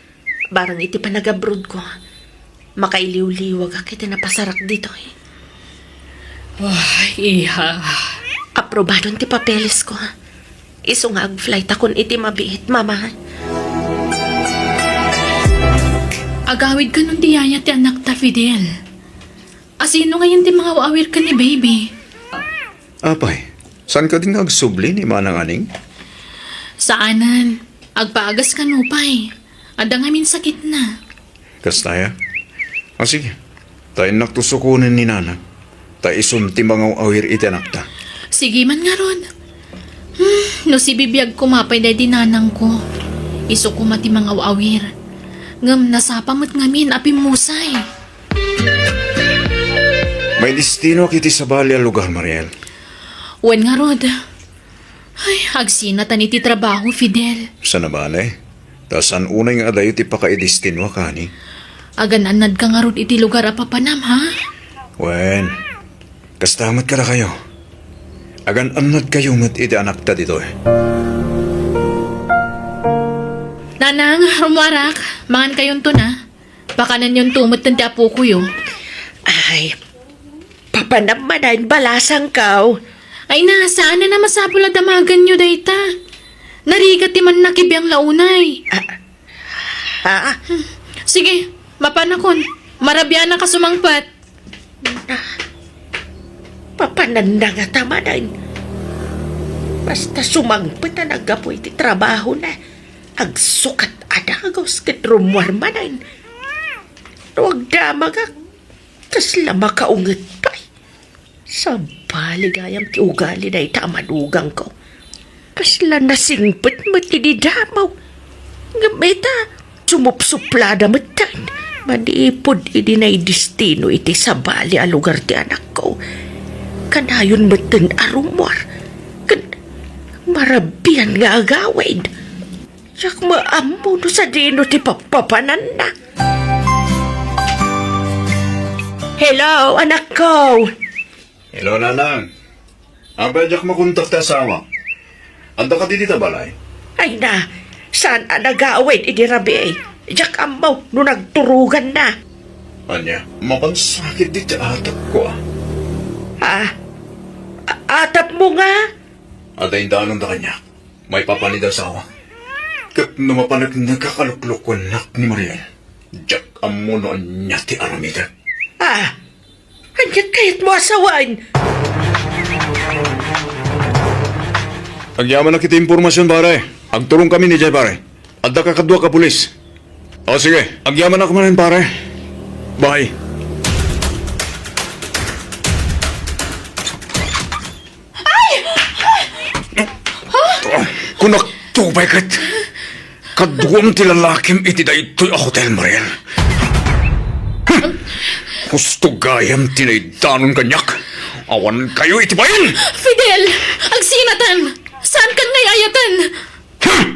Barang iti panagabroadko, makailiwliwagak iti napasarak ditoy. Ay, iha. Aprobadon ti papelesko. Isu nga ag-flightakon iti mabiit, Mama. Agawid kanon ti yaya ti anakta, Fidel. Asino ngayen ti mangaw-awir ken ni baby? Apay, saan kadi nga agsubli ni Manang Aning? Saanen. Agpaagas kano pay. Adda ngamin sakitna. Kasta aya? A, sige. Ta innakto sukonen ni Nana. Ta isun ti mangaw-awir iti anakta. Sige man ngarud. Hmm, no sibibiag koma pay daydi nanangko, isu koma ti mangaw-awir. Ngem nasapa met ngamin a pimmusay. Maidestinoak iti sabali a lugar, Mariel. Wen ngarud. Ay, agsinatan iti trabaho, Fidel. Saan a bale? Ta saan unay nga adayo ti pakaidestinoak, ani? Agan-annadka ngarud iti lugar a papanam, ha? Wen, kasta met kadakayo. Agan-annadkayo met iti anakta ditoy. Nanang, rummuarak. Mangankayonto na. Pakananyonto metten ti apokoyo. Ay, papanam manen, balasangko. Ay na, saan a masapul a damagenyo dayta. Narigat ti mannakibiang la unay. Ah, ah. Hmm. Sige, mapanakon. Marabianak a sumangpet. Papananna ngata manen. Basta sumangpet a naggapu iti trabahona, agsukat a dagus ket rummuar manen. No agdamagak, kasla makaunget pay. Sabali gayam ti ugali dayta a madugangko. Kasla nasingpet met idi damo. Ngem ita, sumupsuplada metten. Manipud idi naidestino iti sabali a lugar ti anakko, kanayon metten a rummuar ken marabian nga agawid. Diak maammo no sadino ti papapananna. Hello, anakko. Hello, Nanang. Apay diak makontak ti asawa? Adda kadi dita balay? Ay na, saan a nagawid idi rabii? Diak ammo no nagturuganna. Ania, mapansakit dita atapko, a. Ha? A-, atapmo nga? Adda indanonda kaniak. Maipapan ida asawa. Ket no mapanek nagkakaluklukuennak ni Mariel, diak ammo no ania ti aramidek. Ah, ania kayatmo a sawen? Agyamanak iti impormasion, pare. Agturongkami idiay, pare. Adda kakadua ka pulis. O, sige. Agyamanak manen, pare. Bye. Ay! Kunak, tubay ket. Kaduam ti lalakim iti daytoy a hotel, Mariel. Gusto gayam ti naidanon kaniak. Awan kayo iti bain! Fidel! Agsinaten! Saankan nga ay-ayaten! Hmm!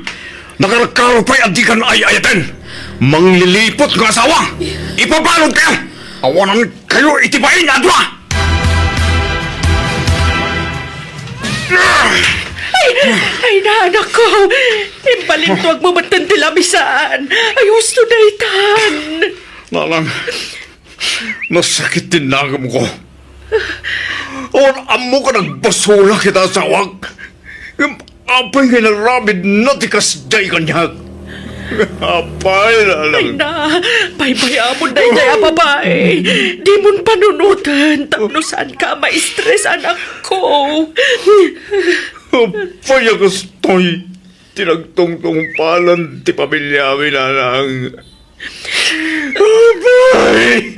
Nakarkaro pay a dikan ay-ayaten! Mangliliput nga asawa! Ipabalod kayo! Awanan kayo iti bain a dua! Ay, ay, na, anak ko! Imbalintuagmo metten ti lamisaan! Ay, husto daytan! Nanang, nasakit ti nangem ko. Awan ammok a nagbasolak iti asawak. Ngem apay nga inaramidna ti kasdiay kaniak? Apay, Ay, Nanang. na, baybay-amon daydiay a babae. Dimon panunoten tapno saanka a ma-stress, anak ko. Apay a kastoy ti nagtungtungpalan ti pamiliami, Nanang. Apay!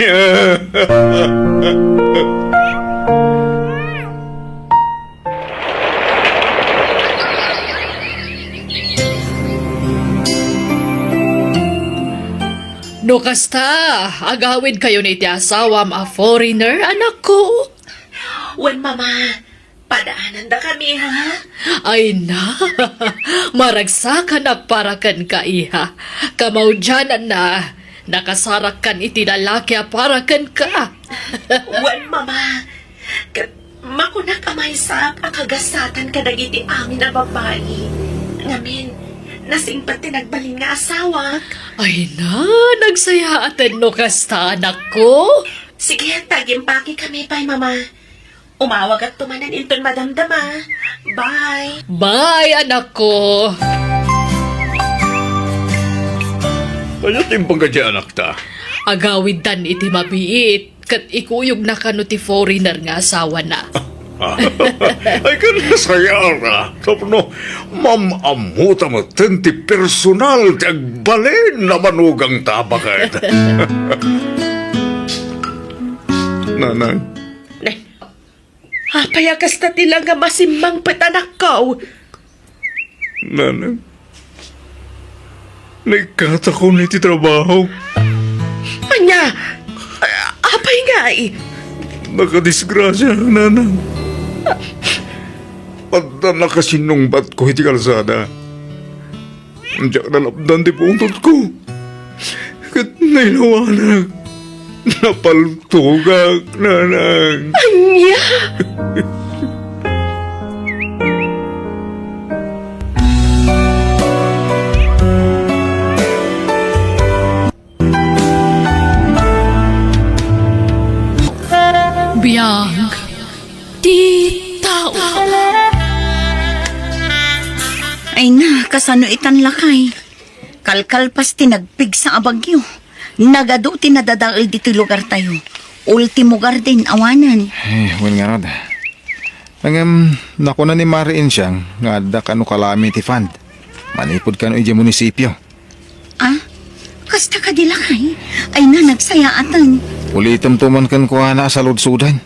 No kasta, agawidkayon iti asawam a foreigner, anakko. Wen, Mama, padaanandakami, ha? Ay na, maragsakanak para kenka, iha. Kamaudiananna, nakasarakkan iti lalaki a para kenka. Wen, Mama, ket makunak a maysaak a kagasatan kadagiti amin a babbai. Ngamin, nasingpet ti nagbalin nga asawak. Ay na, nagsayaaten no kasta, anakko. Sige, ta agimpakekami pay, Mama. Umawagakto manen inton madamdama. Bye. Bye, anakko. Ania ti imbagam idiay anakta? Agawiddan iti mabiit, ket ikuyogna kano ti foreigner nga asawana. Ay, ket nasayaat, tapno mam-ammota metten ti personal ti agbalin a manugangta, baket. Nanang. Apay a kasta ti langam a simmangpet, anakko? Nanang, naikkatakon iti trabaho. Ania? A-, apay ngay? Nakadisgrasiaak, Nanang. Adda nakasinungbatko iti kalsada. Diak nalapdan ti pungtotko. Ket nailawanak. Napaltogak, Nanang. Ania? Biag ti tao. Ay na, kasano itan, lakay? Kalkalpas ti nagpigsa a bagyo. Nagadu ti nadadael ditoy lugartayo. Ultimo garden, awanen. Eh, wen ngarud. Ngem, nakuna ni Mari Insiang nga adda kano kalami ti fund manipud kano idiay munisipyo. Ah? Kasta kadi, lakay? Ay na, nagsayaatan. Ulitemto man kenkuana a saludsodan.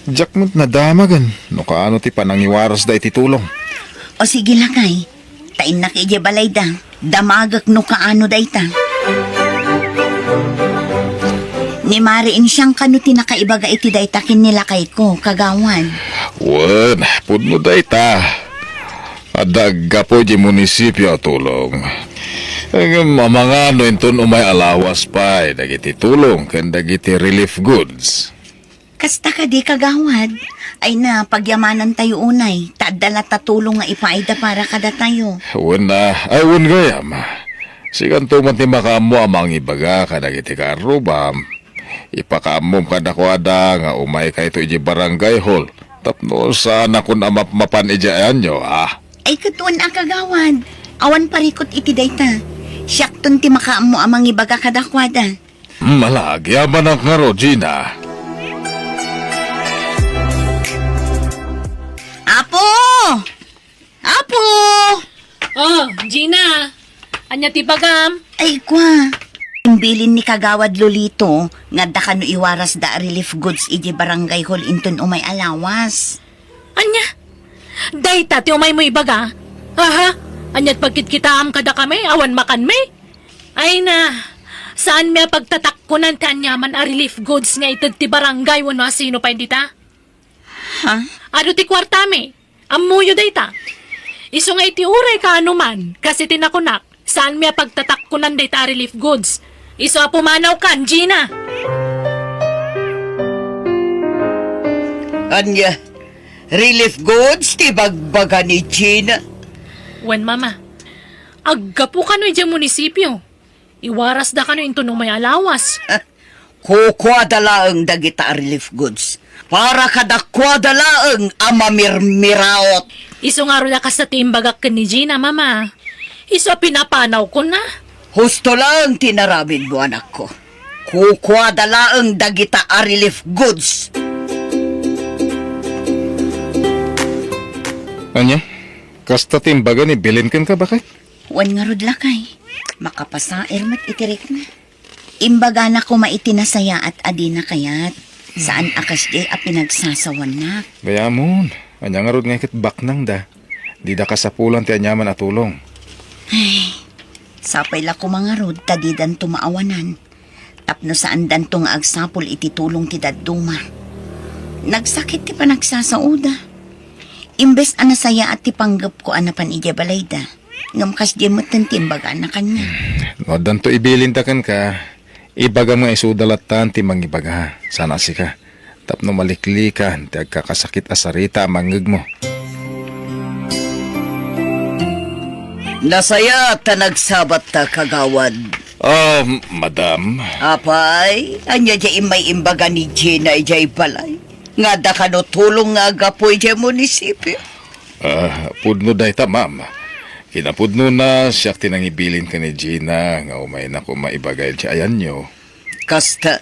Diak met nadamagen no kaano ti panangiwarasda iti tulong. O sige, lakay. Ta innak idiay balayda. Damagek no kaano dayta. Ni Mari Insiang kano ti nakaibaga iti dayta ken ni lakayko, kagawad? Wen, pudno dayta. Adda aggapu idiay munisipyo a tulong. Ngem amangan no inton umay a lawas pay dagiti tulong ken dagiti relief goods. Kasta kadi, kagawad? Ay na, pagyamanantayo unay, ta adda latta tulong nga ipaayda para kadatayo. Wen a, ay, wen gayam. Sikanto man ti makaammo a mangibaga kadagiti kaarrubam. Ipakaammom kadakuada nga umaykayto idiay barangay hall tapno saanakon a mapmapan idiay anyo, a? Ay, ket wen a, kagawad. Awan parikut iti dayta. Siakton ti makaammo a mangibaga kadakuada. Malaagyamanak ngarud, Gina. Apo! Apo! Oh, Gina! Ania ti bagam? Ay, kua. Imbilin ni Kagawad Lolito nga adda kano iwarasda a relief goods idiay barangay hall inton umay a lawas. Ania? Dayta ti umaymo ibaga? Aha? Ania ti pagkitkitaam kadakami? Awan makanmi? Ay na, saanmi a pagtatakkonan ti aniaman a relief goods nga ited ti barangay wenno a sino pay dita? Ha? Adu ti kuartami. Ammoyo dayta. Isu nga iti uray kaano man, kas iti nakunak, saanmi a pagtatakkonan dayta a relief goods. Isu a pumanawkan, Gina. Ania, relief goods ti bagbaga ni Gina? Wen, Mama. Aggapu kano idiay munisipio. Iwarasda kano inton umay a lawas. Kukuada laeng dagita a relief goods. Para kadakuada laeng a mamirmiraot. Isu ngarud a kasta ti imbagak ken ni Gina, Mama. Isu a pinapanawkon a. Husto laeng ti inaramidmo, anakko. Kukuada laeng dagita a relief goods. Ania? Kasta ti imbaga ni Belen kenka, baket? Wen ngarud, lakay. Makapasair met iti rikna. Imbagana koma iti nasayaat a dina kayat. Saan a kasdiay a pinagsasawannak. Gayamon, ania ngarud nga ket baknangda? Dida kasapulan ti aniaman a tulong. Ay, sapay la koma ngarud ta didanto maawanan. Tapno saandanto nga agsapul iti tulong ti dadduma. Nagsakit ti panagsasaoda. Imbes a nasayaat ti panggepko a napan idiay balayda, ngem kasdiay metten ti imbagana kaniak. No addanto ibilinda kenka, ibagam nga isuda lattan ti mangibaga, saan a sika, tapno maliklikan ti agkakasakit a sarita a mangngegmo. Nasayaat ta nagsabatta, kagawad. Ah, madam. Apay, ania diay immay imbaga ni Gina idiay balay? Nga adda kano tulong nga aggapu idiay munisipio? Ah, pudno dayta, ma'am. Kinapudnona, siak ti nangibilin ken ni Gina nga umayna koma ibaga idiay ayanyo. Kasta.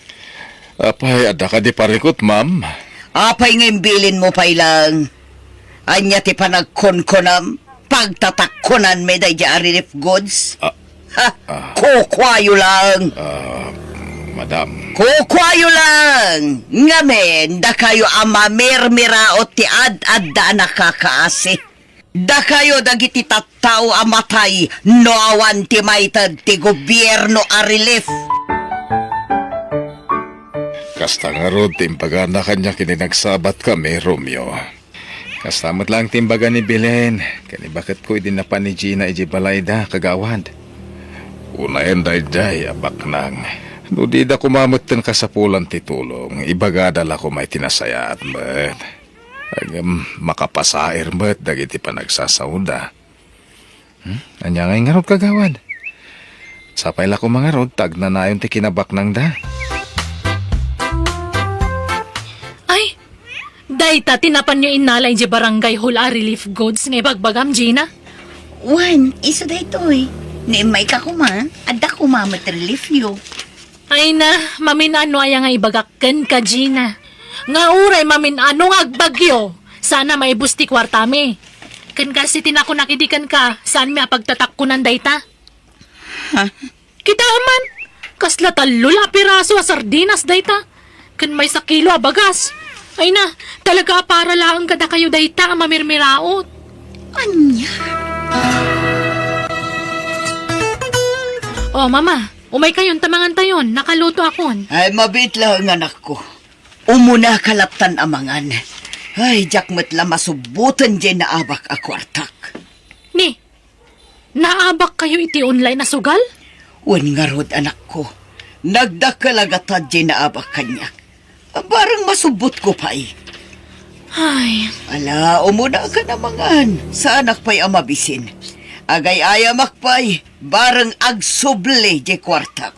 Apay, adda kadi parikut, ma'am? Apay nga imbilinmo pay lang? Ania ti panagkunkunam? Pagtatakkonanmi daydiay a relief goods? Ah, Ha? Ah. Kukuayo lang. Ah, madam. Kukuayo lang. Ngamin, dakayo a mamirmiraot ti ad-adda a nakakaasi. Dakayo dagiti tattao a matay no awan ti maited ti gobierno a relief. Kasta ngarud ti imbagana kaniak idi nagsabatkami, Romeo. Kasta met laeng ti imbaga ni Belen ken ni baketko idi napan ni Gina idiay balayda, kagawad. Unayen daydiay a baknang. No dida koma metten kasapulan ti tulong, ibagada la koma iti nasayaat met. Ngem makapasair met dagiti panagsasaoda. Hmm? Ania ngay ngarud, kagawad? Sapay la koma ngarud ta agnanayon ti kinabaknangda. Ay, dayta ti napanyo innala idiay barangay hall a relief goods nga ibagbagam, Gina? Wen, isu daytoy. No immayka koma, adda koma met reliefyo. Ay na, mamin-ano aya nga ibagak kenka, Gina? Nga uray mamin-ano nga agbagyo, saan a maibus ti kuartami. Ken kas iti nakunak idi kenka, saanmi a pagtatakkonan dayta? Ha? Kitaem man, kasla tallo la a piraso a sardinas dayta, ken maysa kilo a bagas. Ay na, talaga a para laeng kadakayo dayta a mamirmiraot. Ania? O, Mama, umaykayon ta mangantayon, nakaluto akon. Ay, mabiit laeng, anakko. Umunaka lattan a mangan. Ay, diak met la masubboten diay naabak a kuartak. Ni, naabakkayo iti online a sugal? Wen ngarud, anakko. Nagdakkel a gatad diay naabak kaniak. Bareng masubbotko pay. Ay. Ala, umunaka a mangan. Saanak pay a mabisin. Agay-ayamak pay, bareng agsubli diay kuartak.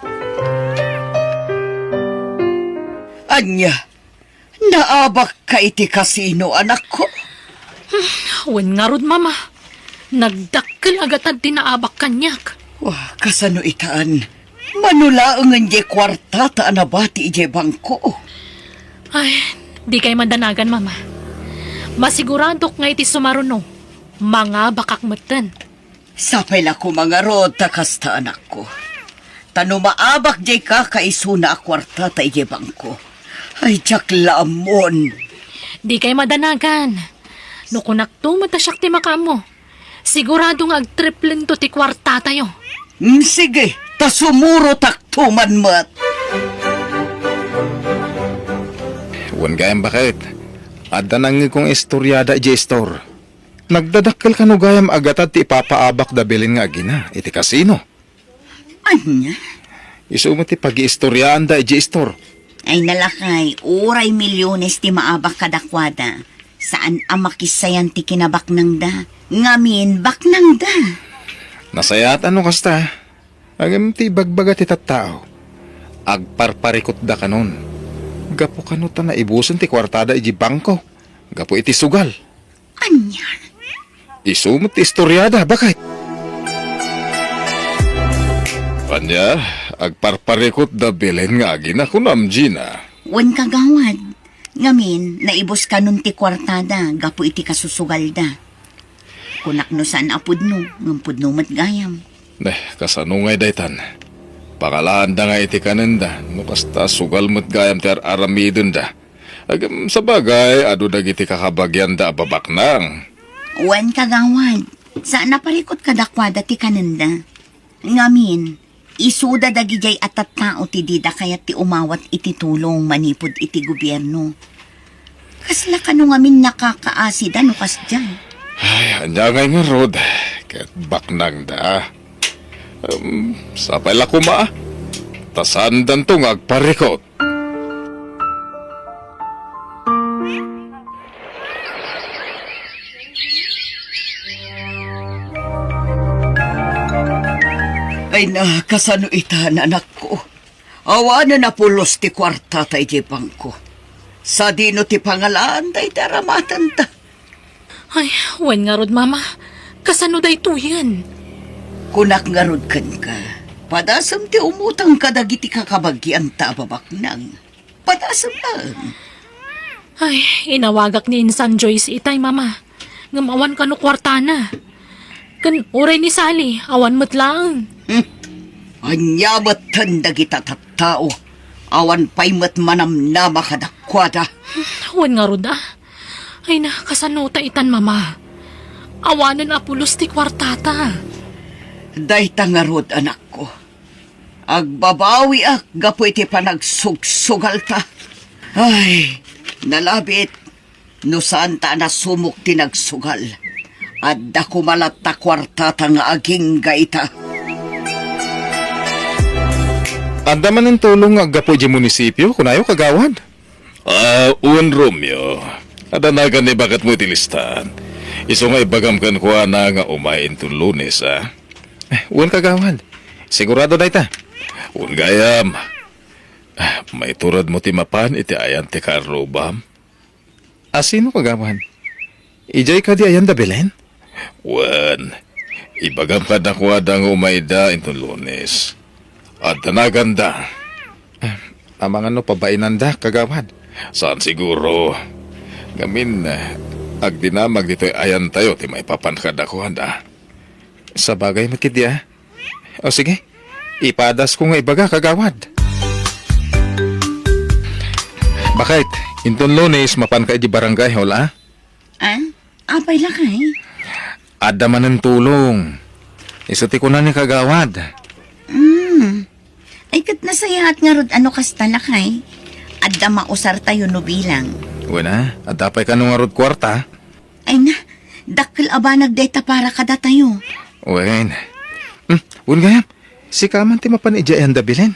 Ania, naabakka iti kasino, anakko? Wen ngarud, Mama. Nagdakkel a gatad ti naabak kaniak. Wa, kasano itan? Mano laengen diay kuartata a nabati idiay bangko? Ay, dikay madanagan, Mama. Masiguradok nga iti sumaruno, mangabakak metten. Sapay la koma ngarud ta kasta, anakko. Ta no maabak diay kakaisuna a kuartata idiay bangko, ay, diak la ammon. Dikay madanagan. No kunakto met a siak ti makaammo, sigurado nga agtriplento ti kuartatayo. Mm, sige, ta sumurotakto man met. Wen gayam, baket. Adda nangngegko nga istoriada idiay store. Nagdadakkel kano gayam a gatad ti ipapaabak da Belen nga agina iti kasino. Ania? Isu met ti pagiistoriaanda idiay store. Ay, nalakay, uray milyones ti maabak kadakuada. Saan a makissayan ti kinabaknangda. Ngamin, baknangda. Nasayaat no kasta. Ngem ti ibagbaga ti tattao, agparparikutda kanon. Gapu kano ta naibusen ti kuartada iti bangko. Gapu iti sugal. Ania? Isu met ti istoriada, baket. Ania, agparparikutda Belen nga agina, kunam, Gina? Wen, kagawad. Ngamin, naibus kanon ti kuartada gapu iti kasusugalda. Kunak no saan a pudno, ngem pudno met gayam. Neh, kasano ngay daytan? Pangalaanda nga iti kanenda, no kasta sugal met gayam ti ar-aramidenda. Agem, sabagay, adu dagiti kakabagianda a babaknang. Wen, kagawad, saan a parikut kadakuada ti kanenda. Ngamin, isuda dagidiay a tattao ti dida kayat ti umawat iti tulong manipud iti gobierno. Kasla kano ngamin nakakaasida no kasdiay? Ay, ania ngay ngarud, ket baknangda. Em, sapay la koma, ta saandanto nga agparikut. Ay na, kasano ita, anakko? Awanen a pulos ti kuartata idiay bangko. Sadino ti pangalaanda iti aramatenta? Ay, wen ngarud, Mama. Kasano daytoyen? Kunak ngarud kenka, padasem ti umutang kadagiti kakabagianta a babaknang. Padasem laeng. Ay, inawagak ni insan Joyce itay, Mama. Ngem awan kano kuartana. Ken uray ni Sally, awan met laeng. Hmm. Ania metten dagita tattao? Awan pay met manamnama kadakuada. Wen ngarud a. Ay na, kasano ta itan, Mama? Awanen a pulos ti kuartata. Dayta ngarud, anakko. Agbabawiak gapu iti panagsugsugalta. Ay, nalabit. No saan ta a nasumok ti nagsugal, adda koma latta kuartata nga agingga ita. Adda manen tulong nga aggapu idiay munisipio, kunayo, kagawad? Ah, wen, Romeo. Adda nagan ni baketmo iti listaan. Isu nga ibagam kenkuana nga umay inton Lunes, a? Eh, wen, kagawad. Sigurado dayta. Wen gayam. Ah, maituredmo ti mapan iti ayan ti kaarrubam? A sino, kagawad? Idiay kadi ayan da Belen? Wen, ibagam kadakuada nga umayda inton Lunes. Adda naganda. Ah, amangan no pabainanda, kagawad? Saan siguro. Ngamin, ah, agdinamag ditoy ayantayo ti maipapan kadakuada. Sabagay met ketdi, a. O sige, ipadasko nga ibaga, kagawad. Baket, inton Lunes, mapanka iti barangay hall, a? Ah? Apay, lakay? Adda manen tulong. Isu ti kuna ni kagawad. Hmm. Ay, ket nasayaat ngarud a no kasta, lakay. Adda mausartayo no bilang. Wen a, adda pay kano ngarud kuarta? Ay na, dakkel a banag dayta para kadatayo. Wen. Hmm, wen gayam, sika man ti mapan idiay ayan da Belen.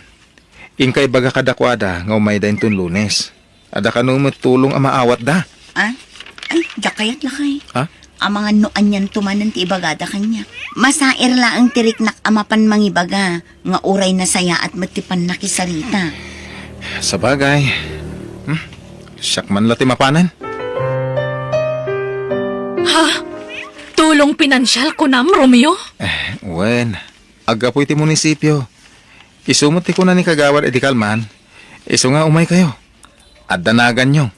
Inka ibaga kadakuada nga umayda inton Lunes. Adda kano met tulong a maawatda. Ah? Ay, diak kayat, lakay. Ha? Amangan no anianto manen ti ibagada kaniak. Masair laeng ti riknak a mapan mangibaga nga uray nasayaat met ti pannakisarita. Sabagay. Hmm? Siak man la ti mapanen. Ha? Tulong pinansial, kunam, Romeo? Eh, wen. Aggapu iti munisipio. Isu met ti kuna ni Kagawad idi kalman, isu nga umaykayo. Adda naganyo.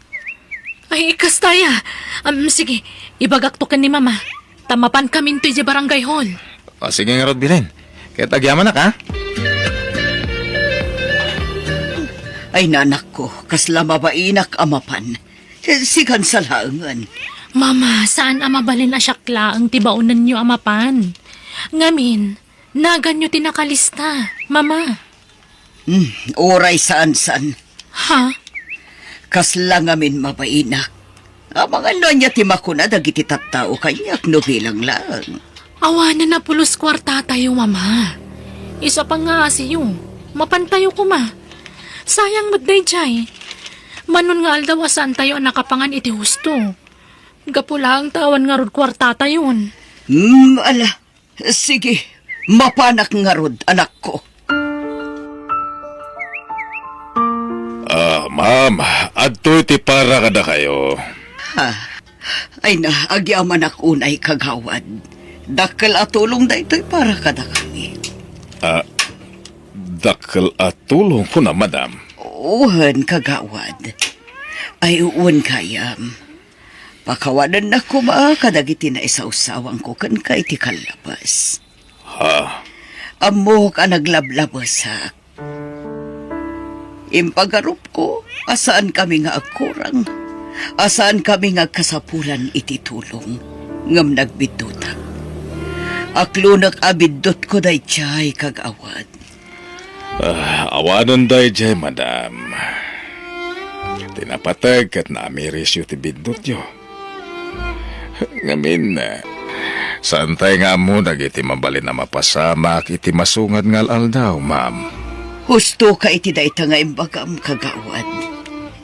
Ay, kasta aya. Am, sige, ibagakto ken ni Mama. Ta mapankaminto idiay barangay hall. O, sige ngarud, Belen. Ket agyamanak, a? Ay, nanakko, kasla mabainak a mapan. Sikan sa laengen. Mama, saan a mabalin a siak laeng ti baonenyo a mapan? Ngamin, naganyo ti nakalista, Mama. Hmm, uray saan-saan. Ha? Kasla ngamin mabainak. Amangan no ania ti makuna dagiti tattao kaniak no bilang laeng. Awanen a pulos kuartatayo, Mama. Isu a pangngaasiyo, mapantayo koma. Sayang met daydiay. Manon nga aldaw a saantayo a nakapangan iti husto. Gapu laeng ta awan ngarud kuartatayon. Hmm, ala. Sige, mapanak ngarud, anakko. Ah, ma'am, adtoy ti para kadakayo. Ha? Ay na, agyamanak unay, kagawad. Dakkel a tulong daytoy para kadakami. Ah, dakkel a tulong kuna, madam? Wen, kagawad. Ay, wen gayam. Pakawanennak koma kadagiti naisawsawangko kenka iti kallabes. Ha? Ammok a naglablabesak. Impagarupko a saankami nga agkurang, a saankami nga agkasapulan iti tulong, ngem nagbiddutak. Aklonek a biddutko daydiay, kagawad. Ah, awanen daydiay, madam. Ti napateg ket naamirisyo ti biddutyo. Ngamin, saantay nga ammo dagiti mabalin a mapasamak iti masungad nga al-aldaw, ma'am. Hustoka iti dayta nga imbagam, kagawad.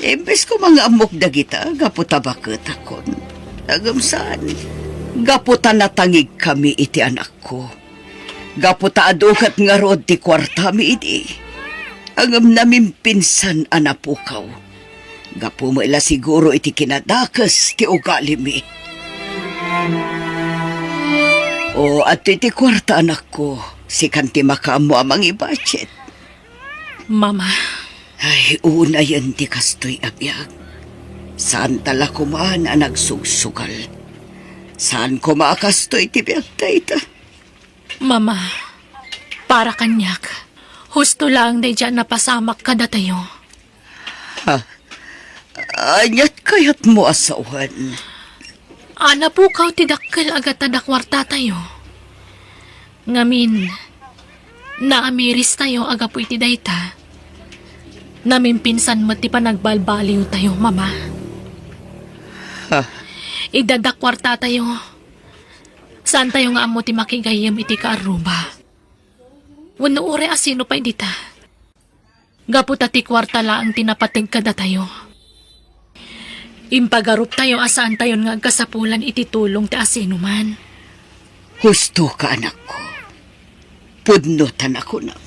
Imbes koma nga ammok dagita gapu ta baketakon. Ngem saan, gapu ta natangigkami iti anakko. Gapu ta adu ket ngarud ti kuartami idi. Ngem namimpinsan a napukaw. Gapu met la siguro iti kinadakes ti ugalimi. O, adtoy ti kuarta, anakko. Sikan ti makaammo a mangibudget. Mama. Ay, unayen ti kastoy a biag. Saanta la koma a nagsugsugal. Saan koma a kastoy ti biag dayta? Mama, para kaniak, husto laeng daydiay a napasamak kadatayo. Ha? Aniat kayatmo a sawen? A napukaw ti dakkel a gatad a kuartatayo. Ngamin, naamiristayo a gapu iti dayta. Namimpinsan met ti panagbalbaliwtayo, Mama. Ha? Idda da kuartatayo. Saantayo nga ammo ti makigayyem iti kaarruba. Wenno uray a sino pay dita. Gapu ta ti kuarta laeng ti napateg kadatayo. Impagaruptayo a saantayon nga agkasapulan iti tulong ti asinoman. Hustoka, anakko. Pudno ta nakunam.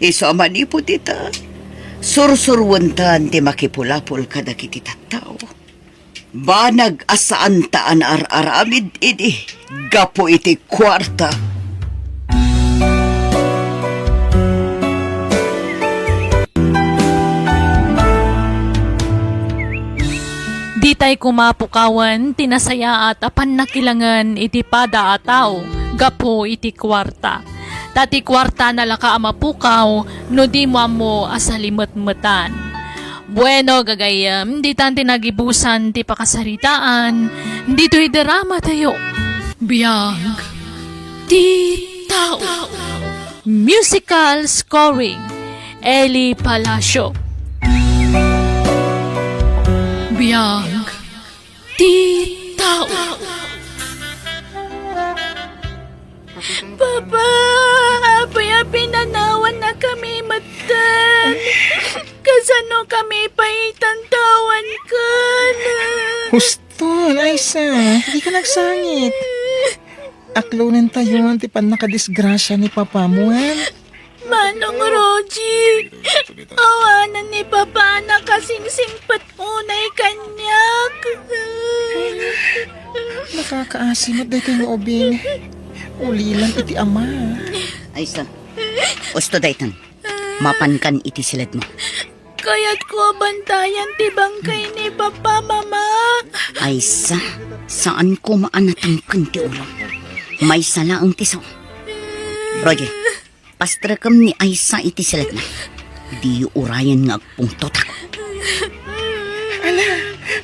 Isu a manipud ita, sursuruentan ti makipulapol kadagiti tattao. Banag a saanta a naar-aramid idi gapu iti kuarta. Ditay koma pukawen ti nasayaat a pannakilangen iti pada a tao gapu iti kuarta. Ta ti kuarta nalaka a mapukaw no dimo ammo a salimetmetan. Bueno, gagayyem, ditan ti nagibusan ti pakasaritaan ditoy drama tayo. Biag ti tao. Musical scoring, Eli Palacio. Biag ti tao. Papa, apay a pinanawannakami metten? Kasano kami pay tantawankan? Husto, Aisa, dika nagsangit. Aklonentayon ti pannakadisgrasia ni Papa mo, wen? Manong Rogie, awanen ni Papa a nakasingsingpet unay kaniak. Nakakaasi met daytoy nga ubing. Ulilan iti ama. Aisa, husto daytan. Mapankan iti siledmo. Kayatko a bantayan ti bangkay ni Papa, Mama. Aisa, saan koma a natangken ti ulom. Maysa laeng ti sao. Roger, pastrekem ni Aisa iti siledna. Diyo urayen nga agpungtotak. Ala,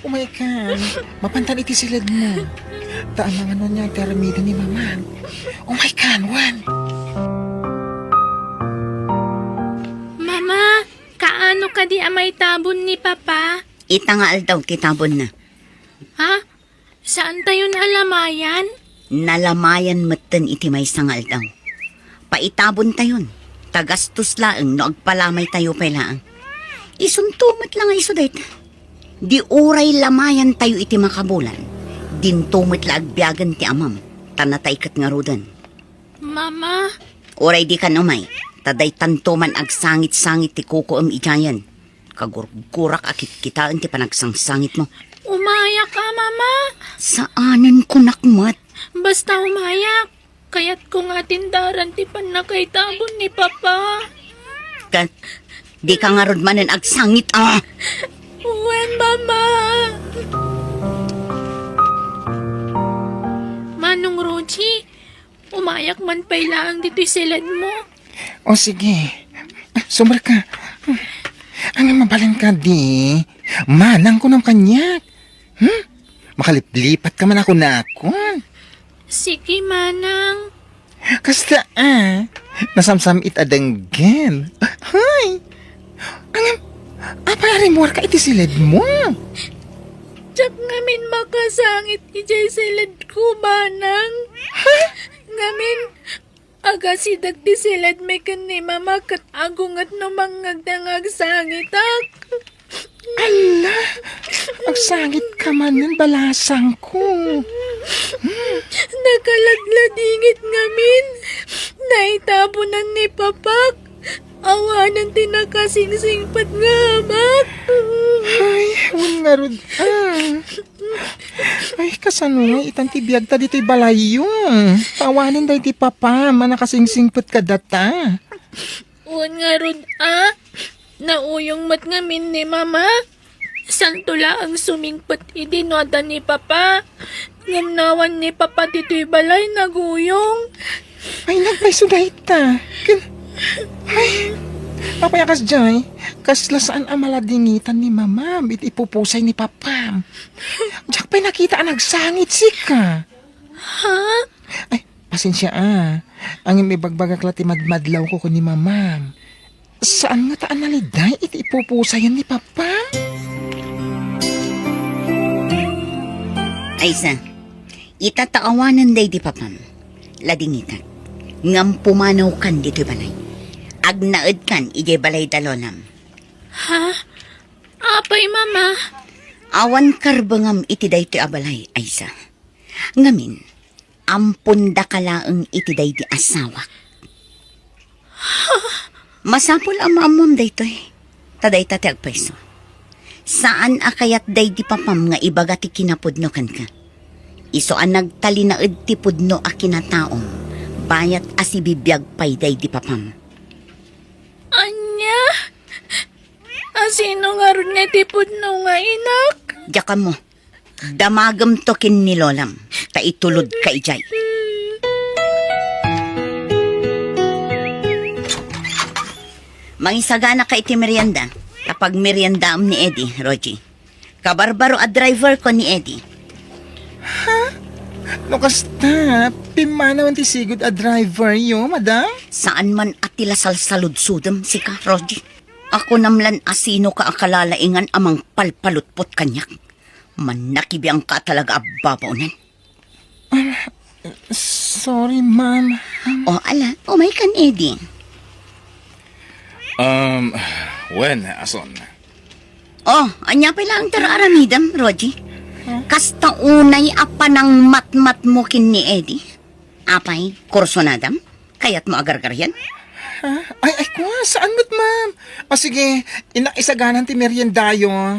umaykan. Mapantan iti siledmo. Ta amangan no ania ti aramiden ni Mama. Umaykan, wen. Mama, kaano kadi a maitabon ni Papa? Ita nga aldaw ti tabonna. Ha? Saantayon a lamayan? Nalamayan metten iti maysa nga aldaw. Paitabontayon. Ta gastos laeng no agpalamaytayo pay laeng. Isunto met la nga isu dayta. Di uray lamayantayo iti makabulan, dinto met la agbiagen ti amam, ta natay ket ngaruden. Mama. Uray dikan umay, ta daytanto man agsangit-sangit ti kukuem idiayen. Kagurgurak a kitkitaen ti panagsangsangitmo. Umayak a, Mama. Saanen kunak met. Basta umayak. Kayatko nga atindaran ti pannakaitabon ni Papa. Ket, dika ngarud manen agsangit a. Wen, Mama. Manong Roji, umayak man pay laeng ditoy siledmo. O sige. Sumrek ka. Ang mabalin ka di. Manang kunam kaniak. Hmm? Makaliplipat ka man ako nakon. Sige, Manang. Kasta a. Nasamsam it a denggen. Hay! Ang, apay a rimmuar ka iti siledmo? Diak ngamin makasangit idiay siledko, Manang. Ha? Ngamin, agasideg ti siledmi ken ni Mama ket agunget no mangngegda nga agsangitak. Ala! Agsangit ka manen, balasangko. Nakalagladingit ngamin. Naitabonan ni Papak. Awanen ti nakasingsingpet nga amak. Ay, wen ngarud, ah. Ay, kasano nga itan ti biagta ditoy balayyo? Awanen daydi Papam a nakasingsingpet kadata. Wen ngarud, a, nauyong met ngamin ni Mama. Santo laeng sumingpet idi no adda ni Papa. Ngem no awan ni Papa ditoy balay, naguyong. Ay, nagpayso dayta. Ken, ay, apay a kasdiay? Kasla saan a maladingitan ni Mamam iti ipupusay ni Papam. Diak pay nakita a nagsangit sika. Ha? Ay, pasensia a. Ngem ibagbagak la ti madmadlawko ken ni Mamam. Saan ngata a naliday iti ipupusayan ni Papa? Aysa, ita ta awanen daydi Papam. Ladingitak. Ngem pumanawkan ditoy balay. Agnaedkan idiay balay da Lolam. Ha? Apay, Mama? Awan karbengam iti daytoy a balay, Aysa. Ngamin, ampondaka laeng iti daydi asawak. Masapul a maammoam daytoy, ta dayta ti agpayso. Saan a kayat daydi Papam nga ibaga ti kinapudno kenka. Isu a nagtalinaed ti pudno a kinataom, bayat a sibibiag pay daydi Papam. Ania? Asino ngarud nga ti pudno nga inak? Diak ammo. Damagemto ken ni Lolam, ta itulodka idiay. Mangisaganaka iti merienda, ta pagmeriendaam ni Eddie, Rogie. Kabarbaro a driverko ni Eddie. Ha? No kasta, pimmanawen ti sigud a driveryo, madam? Saan man a ti la salsaludsodem, sika, Rogie. Akunam lan a sinoka a kalalaingan a mangpalpalutpot kaniak. Mannakibiangka talaga a babaonen. Ah, sorry, ma'am. O, ala, umaykan, Eddie. Um, wen, ason? O, ania pay laeng ti ar-aramidem, Rogie? Huh? Kasta unay a panangmatmatmo ken ni Eddie? Apay, kursunadam? Kayatmo a gargarian? Ha? Ay, ay, kua, saan met, ma'am? O sige, ina, isaganan ti meriendayo.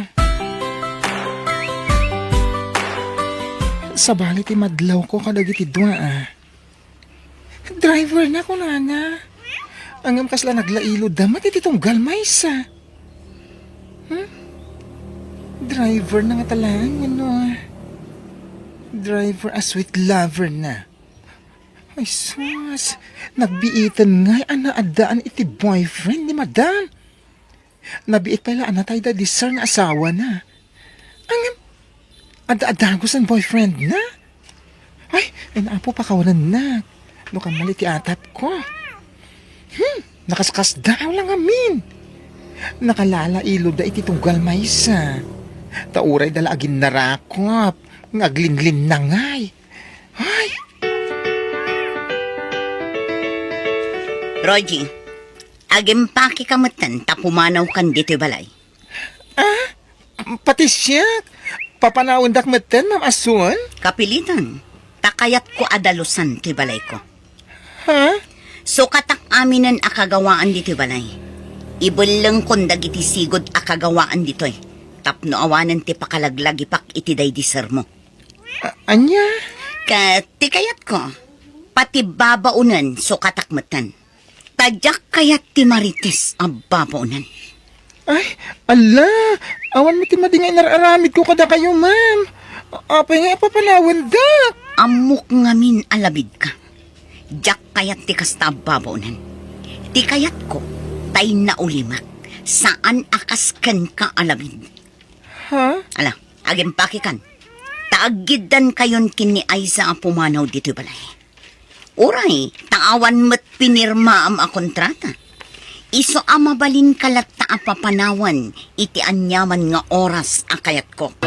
Sabali ti madlawko kadagiti dua, a. Driver na, kunana. Ngem kasla naglailodda met iti tunggal maysa. Hmm? Driver na ngata laeng, wenno? Driver a sweet lover na. Ay, sus! Nagbiiten ngay a naaddaan iti boyfriend ni Madam. Nabiit pay la a natay daydi sir nga asawana. Ngem, adda a dagus a boyfriend na? Ay, ay, Apo, pakawanennak no kamali ti atapko. Hmm, nakaskasdaaw la ngamin. Nakalalailodda iti tunggal maysa. Ta uray da la aginnarakop nga aglinlinnangay. Ay! Rogie, agimpakeka metten ta pumanawkan ditoy balay. Ah? Pati siak? Papanawendak metten, Ma'am Asun? Kapilitan. Ta kayatko a dalusan toy balayko. Ha? Sukatak aminen a kagawaan ditoy balay. Ibellengkon dagiti sigud a kagawaan ditoy tapno awanen ti pakalaglagipak iti daydi sermo. A-, ania? Ket ti kayatko, pati babaonen sukatak metten. Ta diak kayat ti marites a babaonen. Ay, ala, awan met ti madi nga inar-aramidko kadakayo, ma'am. Apay nga ipapanawendak? Ammok ngamin a labidka. Diak kayat ti kasta a babaonen. Ti kayatko, tay naulimek, saan a kas kenka a labid. Ha? Ala, agimpakekan. Ta aggiddankayon ken ni Aiza a pumanaw ditoy balay. Uray, ta awan met pinirmaam a kontrata. Isu a mabalinka latta a papanawan iti aniaman nga oras a kayatko.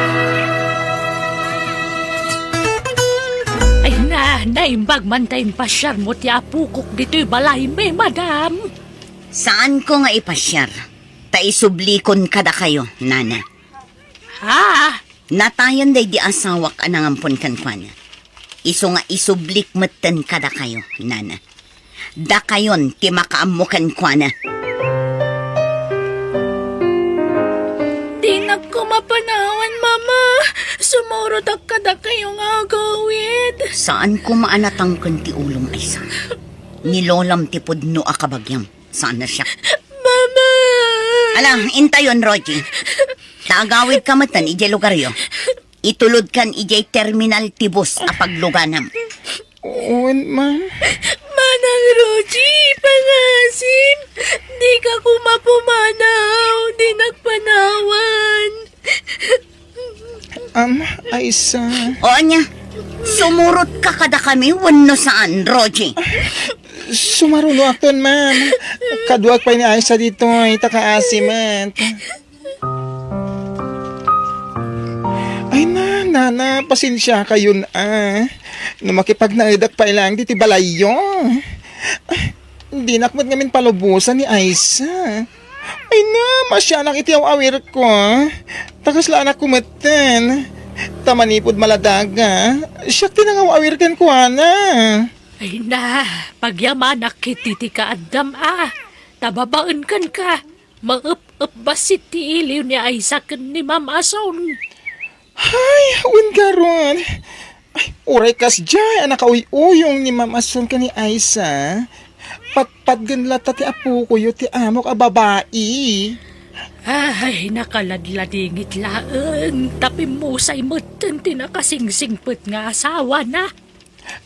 Ay na, naimbag man ta impasiarmo ti apokok ditoy balaymi, madam. Saanko nga ipasiar, ta isublikon kadakayo, nana. Ha? Natayen daydi asawak a nangampon kenkuana. Isu nga isublik metten kadakayo, nana. Dakayon ti makaammo kenkuana. Dinak koma panawan, Mama. Sumurotak kadakayo nga agawid. Saan koma a natangken ti ulom, Aiza. Ni Lolam ti pudno a kabagiam. Saan a siak. Mama! Ala, intayon, Rogie. Ta agawidka metten idiay lugaryo. Itulodkan idiay terminal ti bus a pagluganam. Wen, ma'am. Manang Rogie, pangasim. Dika koma pumanaw, dinak panawan. Am, Aiza. O, ania? Sumurotka kadakami wenno saan, Rogie? Sumarunoakton, ma'am. Kaduak pay ni Aiza ditoy, ta kaasi met. Ay na, nana, pasensiakayon, a. No makipagnaedak pay laeng ditoy balayyo. Dinak met ngamin palubosan ni Aiza. Ay na, maasianak iti aw-awirko, a. Ta kasla anakko metten. Ta manipud maladaga, siak ti nangaw-awir kenkuana. Ay na, pagyamanak iti ti kaaddam, a. Ta babaen kenka, maep-ep bassit ti iliw ni Aiza ken ni Ma'am Ason. Ay, wen garud. Ay, uray kasdiay a nakauy-uyong ni Ma'am Ason ken ni Aiza, patpatgen latta ti apokoyo ti amok a babai. Ay, nakaladladingit laeng, ta pimmusay metten ti nakasingsingpet nga asawana.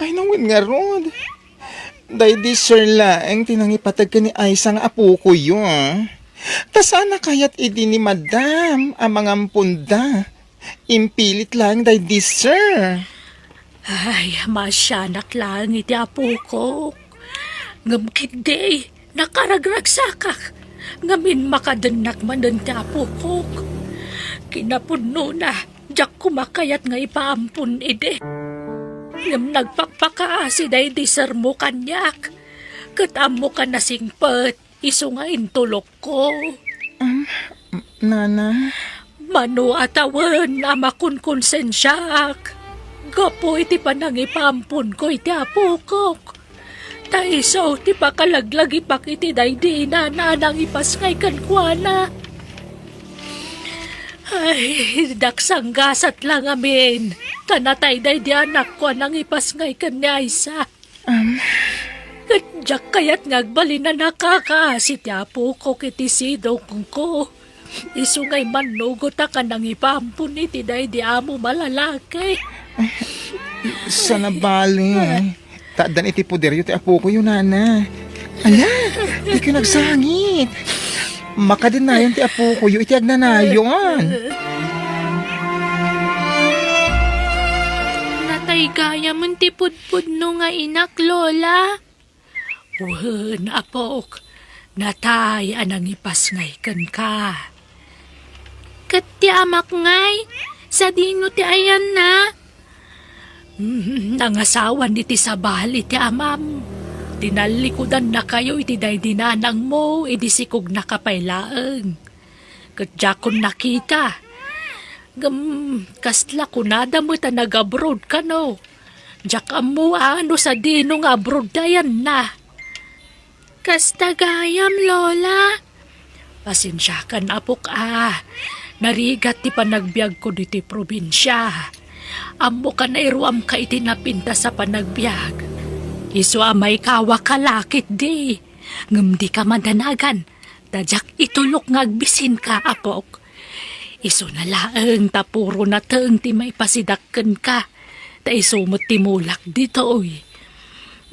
Ay, no wen ngarud. Daydi sir laeng ti nangipateg ken ni Aiza nga apokoyo, a. Ta saan a kayat idi ni Madam a mangamponda. Impilit laeng daydi, sir. Ay, maasianak laeng iti apokok. Ngem ketdi, nakaragragsakak ngamin makadennak manen ti apokok. Kinapudnona, diak koma kayat nga ipaampon idi. Ngem nagpakpakaasi daydi sermo kaniak, ket ammok a nasingpet. Isu nga intulokko. Um, nana? Mano a tawen a makonkonsensiaak gapu iti panangipaamponko iti apokok. Ta isu ti pakalaglagipak iti daydi inana a nangipasngay kenkuana. Ay, daksanggasat la ngamin ta natay daydi anakko a nangipasngay ken ni Aiza. Am. Ket diak kayat nga agbalin a nakakaasi ti apokok iti sidongko. Isu nga immannugotak a nangipaampon iti daydi amom a lalaki. Saan a bale. Ta addan iti poderyo ti apokoyo, nana. Ala, dikayo nagsangit. Makadennayon ti apokoyo iti agnanayon. Natay gayamen ti pudpudno nga inak, Lola. Wen, apok, natay a nangipasngay kenka. Ket ti amak ngay, sadino ti ayanna? Hmm, nangasawan iti sabali ti amam. Tinallikudannakayo iti daydi nanangmo idi sikognaka pay laeng. Ket diakon nakita. Ngem, kasla kunada met a nag-abroad kano? Diak ammo a no sadino nga abroad ti ayanna. Kasta gayam, Lola. Pasensiakan, apok, a. Narigat ti panagbiagko ditoy probinsia. Ammok a nairuamka iti napintas a panagbiag. Isu a maikawaka la ketdi. Ngem dika madanagan, ta diak itulok nga agbisinka, apok. Isuna laeng ta puro nateng ti maipasidak kenka, ta isu met ti mulak ditoy.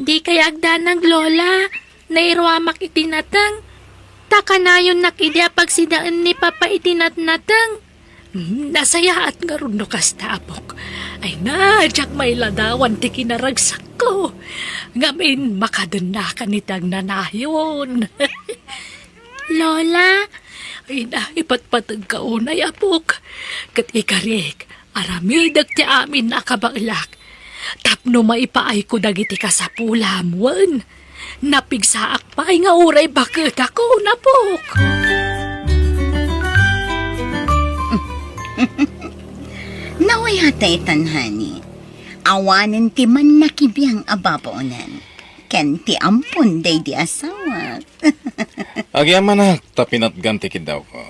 Dikay agdanag, Lola. Nairuamak iti nateng. Ta kanayonnak idi a pagsidaen ni Papa iti natnateng. Hmm, nasayaat ngarud no kasta, apok. Ay na, diak mailadawan ti kinaragsakko. Ngamin, makadennakan iti agnanayon. Lola? Ay na, ipatpategka unay, apok. Ket ikarik, aramidek ti amin a kabaelak. Tapno maipaayko dagiti kasapulam, wen napigsaak pay nga uray baketakon, apok. Nauyata itan, honey. Awanen ti mannakibiang a babaonan ken ti ampon daydi asawak. Agyamanak ta pinatgan ti kiddawko.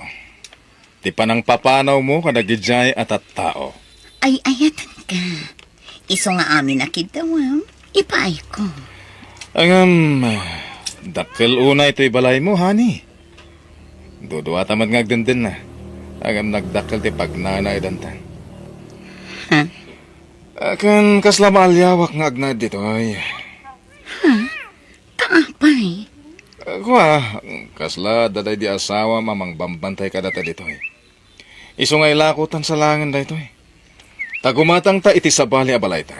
Ti panangpapanawmo kadagidiay a tattao. Ay-ayatenka. Isu nga amin a kiddawam, ipaayko. Ngem, dakkel unay toy balaymo, honey. Duduata met nga agdendenna. Ngem nagdakkel ti pagnanaedanta. Ha? Ken kasla maaliawak nga agnaed ditoy. Ha? Ta apay? Kua, kasla adda daydi asawam a mangbambantay kadata ditoy. Isu nga ilakotan sa laengen daytoy. Ta gumatangta iti sabali a balayta.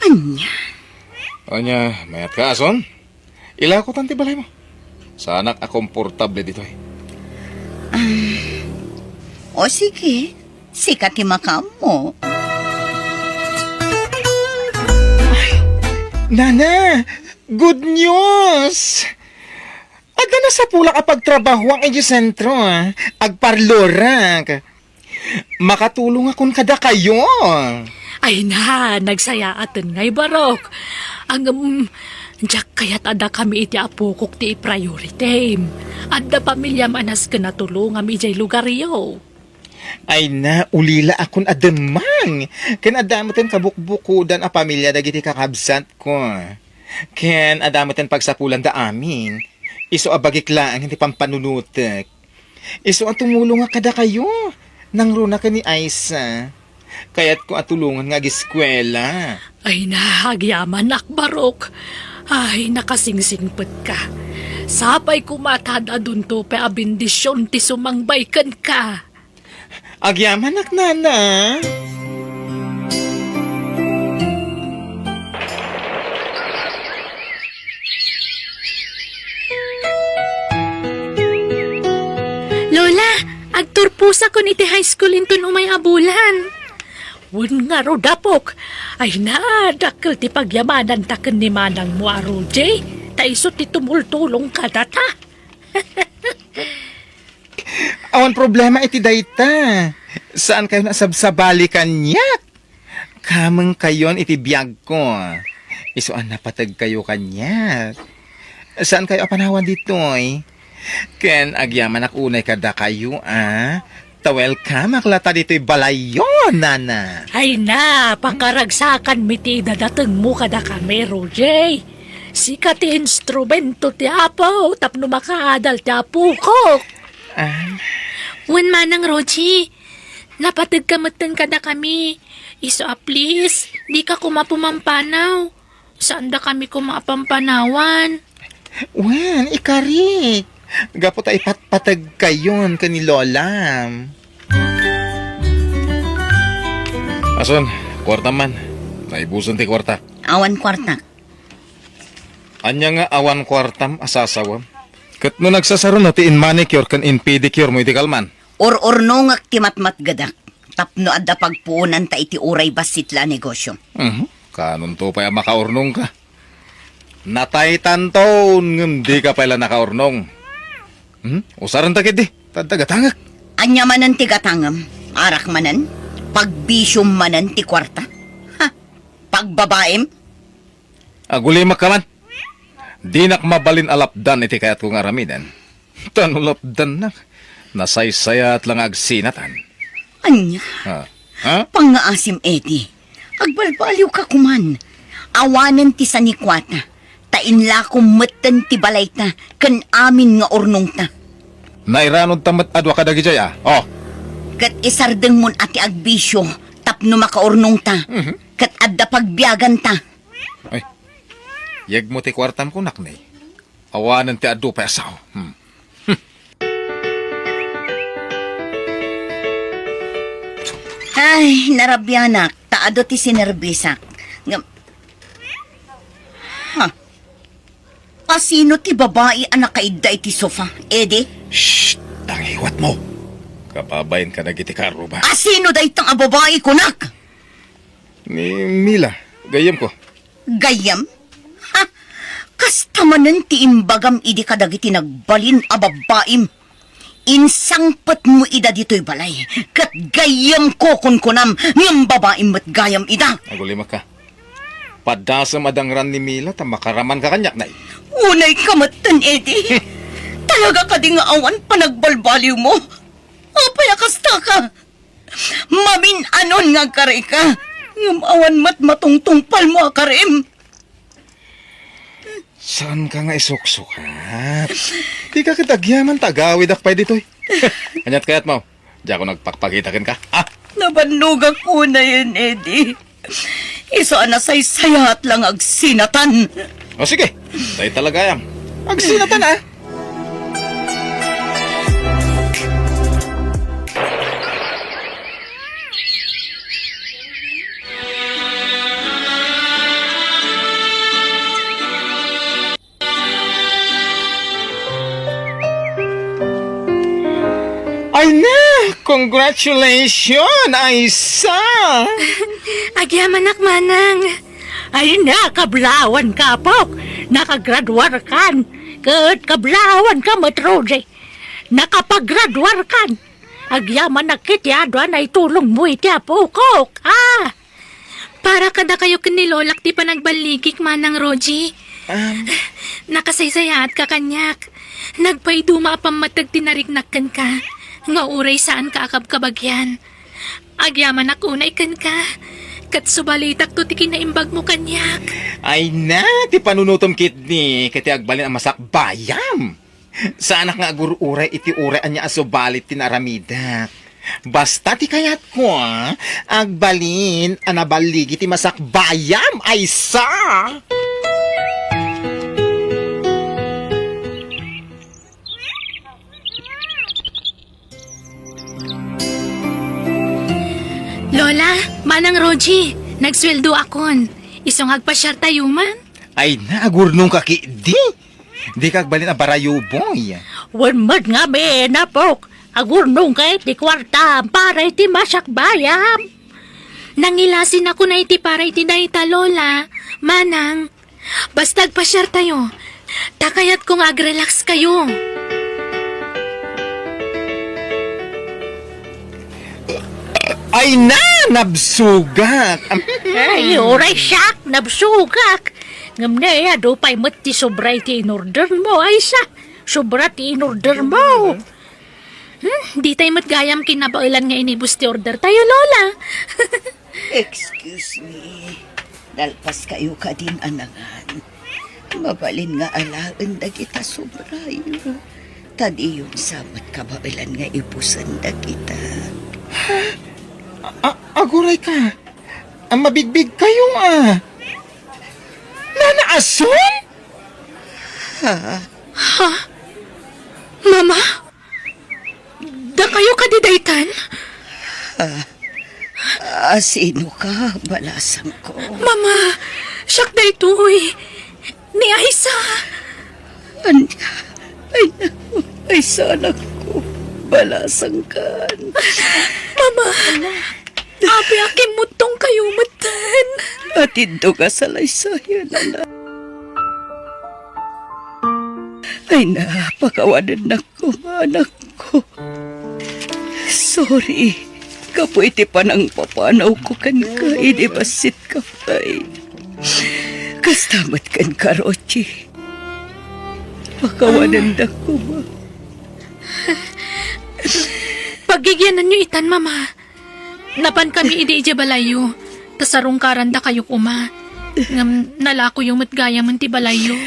Ania? Ania, mayatka, ason? Ilakotan ti balaymo. Saanak a komportable ditoy. Ah, o sige, sika ti makaammo. Nana, good news! Adda nasapulak a pagtrabahoak idiay sentro, ah. Agparlorak. Makatulongakon kadakayo. Ay na, nagsayaaten ngay, Barok. Ngem, diak kayat a dakami iti apokok ti ipriority. Adda pamiliam a nasken a tulongam idiay lugaryo. Ay na, ulilaakon a demmang. Ken adda meten kabukbukodan a pamilia dagiti kakabsatko. Ken adda meten pagsapulanda amin. Isu a bagik laeng ti pampanunotek. Isu a tumulongak kadakayo. Nangruna ken ni Aisa. Kayatko a tulongan nga ageskuela. Ay na, agyamanak, Barok. Ay, nakasingsingpetka. Sapay koma ta ad-adunto pay a bendision ti sumangbay kenka. Agyamanak, nana. Lola, agturposakon iti high school inton umay a bulan. Wen ngarud, apok. Ay na, dakkel ti pagyamananta ken ni manangmo a Roger. Ta isu ti tumultulong kadata. Awan problema iti dayta. Saankayon a sabsabali kaniak. Kamengkayon iti biagko. Isu a napategkayo kaniak. Saankayo a panawan ditoy? Ken agyamanak unay kadakayo, a. Ta welcome-ak latta ditoy balayyo, nana. Ay na, pakaragsakanmi ti idadatengmo kadakami, Roger. Sika ti instrumento ti Apo tapno makaadal ti apokok. Ah. Wen manang Rosie, napategka metten kadakami. Isu a please, dika koma pumampanaw. Saandakami koma a pampanawan. Wen, ikarik. Gapu ta ipatpategkayon ken ni Lola. Ason, kuartam man. Naibusen ti kuartak. Awan kuartak. Ania nga awan kuartam a sasawem? Ket no nagsasaruno ti in-manicure ken in-pedicure mo idi kalman? Ur-urnongek ti matmatgedek tapno adda pagpuonanta iti uray bassit la a negosio. Mhm. Kanonto pay a makaurnongka? Nataytanto ngem dika pay la nakaurnong. Hmm? Usarenta ketdi, ta adda gatangek. Ania manen ti gatangem? Arak manen? Pagbisiom manen ti kuarta? Ha? Pagbabaim? Agulimakka man. Dinak mabalin a lapdan iti kayatko nga aramiden. Ta no lapdannak, nasaysayaat la nga agsinatan. Ania? Ha? Ha? Pangngaasim, Eddie. Agbalbaliwka koman. Awanen ti sanikuata, ta inlakom metten ti balayta ken amin nga urnongta. Nairanodta met a dua kadagijay a. Oh. Ket isardengmon a ti agbisio tapno makaurnongta. Mhm. Ket adda pagbiaganta. Ay. Yegmo ti kuartam kunak, ne. Awanen ti adu pay a sao. Hmm. Ay, narabianak, ta adu ti sinerbisak. Ngem, ha? Asino ti babai a nakaidda iti sofa, Eddie? Shh! Tangiwatmo! Kababain ka dagiti karruba. Asino dayta a babai, kunak? Ni Mila, gayyemko. Gayyem? Ha? Kasta manen ti imbagam idi kadagiti nagbalin a babbaim. Insangpetmo ida ditoy balay, ket gayyemko kunkunam, ngem babaim met gayam ida. Agulimakka. Paddasem a dangran ni Mila ta makaramanka kaniak, nay. Unayka metten, Eddie. Talaga kadi nga awan panagbalbaliwmo? Apay a kastaka? Mamin-anon nga agkarika, ngem awan met matungtungpalmo a karim. Saanka nga isuksukat? Dika ket agyaman ta agawidak pay ditoy. Aniat kayatmo? Diakon agpakpakita kenka. Ah! Nabannogak unayen, Eddie. Isu a nasaysayaat la nga agsinatan. O sige, dayta la gayam. Agsinatan, ah! Ay na, congratulations, Aisa! Agyamanak, Manang. Ay na, kablawanka, apok. Nakagraduarkan. Ket kablawanka met, Rosie. Nakapagraduarkan. Agyamanak iti adu a naitulongmo iti apokok. Ah! Para kadakayo ken ni Lolak ti panagballigik, Manang Roji. Um. Nakasaysayaatka kaniak. Nagpaiduma a pammateg ti nariknak kenka, nga uray saanka a kabkabagyan. Agyamanak unay kenka, ket subalitakto ti kinaimbagmo kaniak. Ay na, ti panunotem ketdi, ket ti agbalin a masakbayam. Saanak nga agur-uray iti uray ania a subalit ti naaramidak. Basta ti kayatko, agbalin a naballigi ti masakbayam, Aisa! Lola, Manang Roji, nagsueldoakon. Isu nga agpasiartayo man. Ay na, agurnongka ketdi. Dika agbalin a barayuboy. Wen met ngamin, apok, agurnongka iti kuartam para iti masakbayam. Nangilasinakon a iti para iti dayta, Lola, Manang. Basta agpasiartayo, ta kayatko nga agrelaxkayo. Ay na, nabsugak! Ay, uray siak, nabsugak! Ngem ne, adu pay met ti sobra iti inordermo, Aisa. Sobra ti inordermo. Hmm, ditay met gayam kinabaelan nga inibus ti ordertayo, Lola. Excuse me. Nalpaskayo kadin a nangan. Mabalin nga alaen dagita sobrayo. Ta diyon sa met kabaelan nga ibusen dagita. A-, a-, agurayka. A, mabigbigkayo a. Nana Asun? Ha? Ha? Mama? Dakayo kadi daytan? Ah, ah, sino ka, balasangko? Mama, siak daytoy. Ni Aisa. Ania? Ay, naku, Aisa, anakko. Balasangkan. Mama! Apay a kimmuttong kayo metten? Atidto ka salaysayan, anak. Ay na, pakawanennak koma, anakko. Sorry, gapu iti panangpapanawko kenka idi bassit ka pay. Kasta met kenka, Rochi. Pakawanendak koma. Paggigiananyo itan, Mama. Napankami idi idiay balayyo, ta sarungkarandakayo koma. Ngem nalakoyo met gayamen ti balayyo.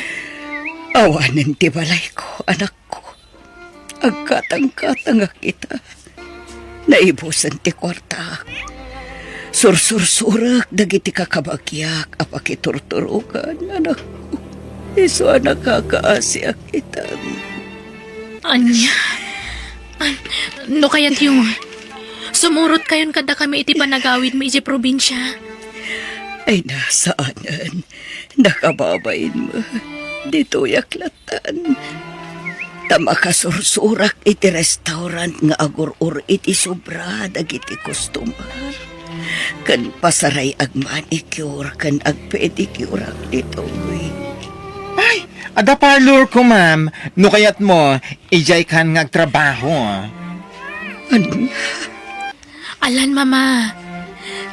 Awanen ti balayko, anakko. Agkatangkatangak ita. Naibusen ti kuartaak. Sursursurek dagiti kakabagiak a pakiturturokan, anakko. Isu a nakakaasiak ita. Ania? An-, no kayatyo, sumurot kayon kadakami iti panagawidmi iti probinsia. Ay, na, saanen. Nakababain met. Ditoyak latan. Ta makasursurak iti restaurant nga agur-or iti sobra dagiti customer. Ken pasaray agmanicure ken agpedicure ditoy. Ay, adda parlor ko, ma'am. No kayatmo, idiay kan nga agtrabaho. Ania? Alan, Mama.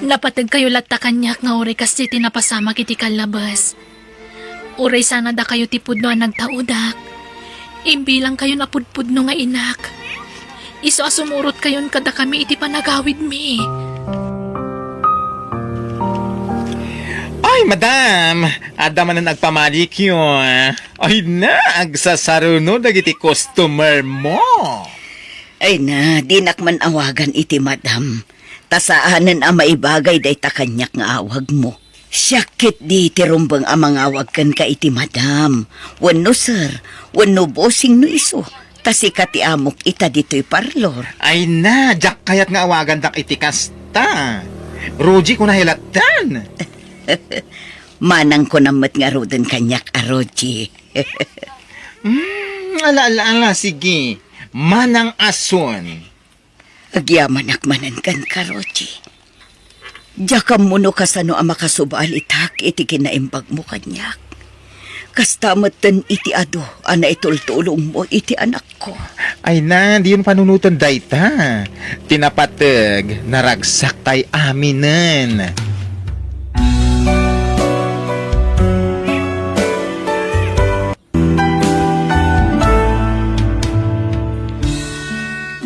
Napateg kayo latta kaniak nga uray kas ti napasamak iti kallabes. Uray sana dakayo ti pudno a nagtaudak, imbilang kayon a pudpudno nga inak. Isu a sumurot kayon kadakami iti panagawidmi. Ay, madam! Adda manen agpamalikyo. Ay na, agsasaruno dagiti customer mo. Ay na, dinak man awagan iti madam. Ta saanen a maibagay dayta kaniak nga awagmo. Siak ketdi ti rumbeng a mangawag kenka iti madam, wenno sir, wenno bossing no isu, ta sika ti amok ita ditoy parlor. Ay na, diak kayat nga awagandak iti kasta. Roji, kunam lattan. Manang kunam met ngaruden kaniak a Roji. Hmm, ala, ala, ala, sige. Manang ason. Agyamanak manen kenka, Roji. Diak ammo no kasano a makasubalitak iti kinaimbagmo kaniak. Kasta metten iti adu a naitultulongmo iti anakko. Ay na, diyon panunoten dayta. Ti napateg, naragsaktay aminen.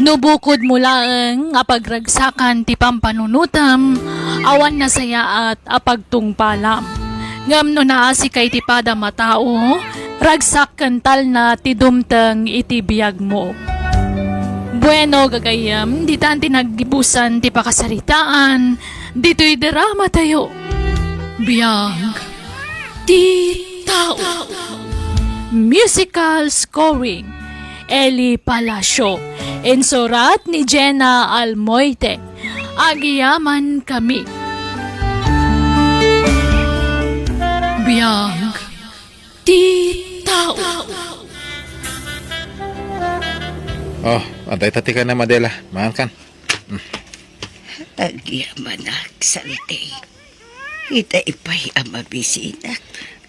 No bukodmo laeng a pagragsakan ti pampanunotem, awan nasayaat a pagtungpalam. Ngem no naasika iti padam a tao, ragsak ken talna ti dumteng iti biagmo. Bueno, gagayyem, ditan ti naggibusan ti pakasaritaan ditoy dramatayo. Biag ti tao. Musical scoring, Eli Palacio. Insurat ni Jenna Almoite. Agyamankami. Biag ti tao. Oh, adda ita ti kanaem, Adela. Mangankan. Agyamanak, Saldi. Ita ipay a mabisinak.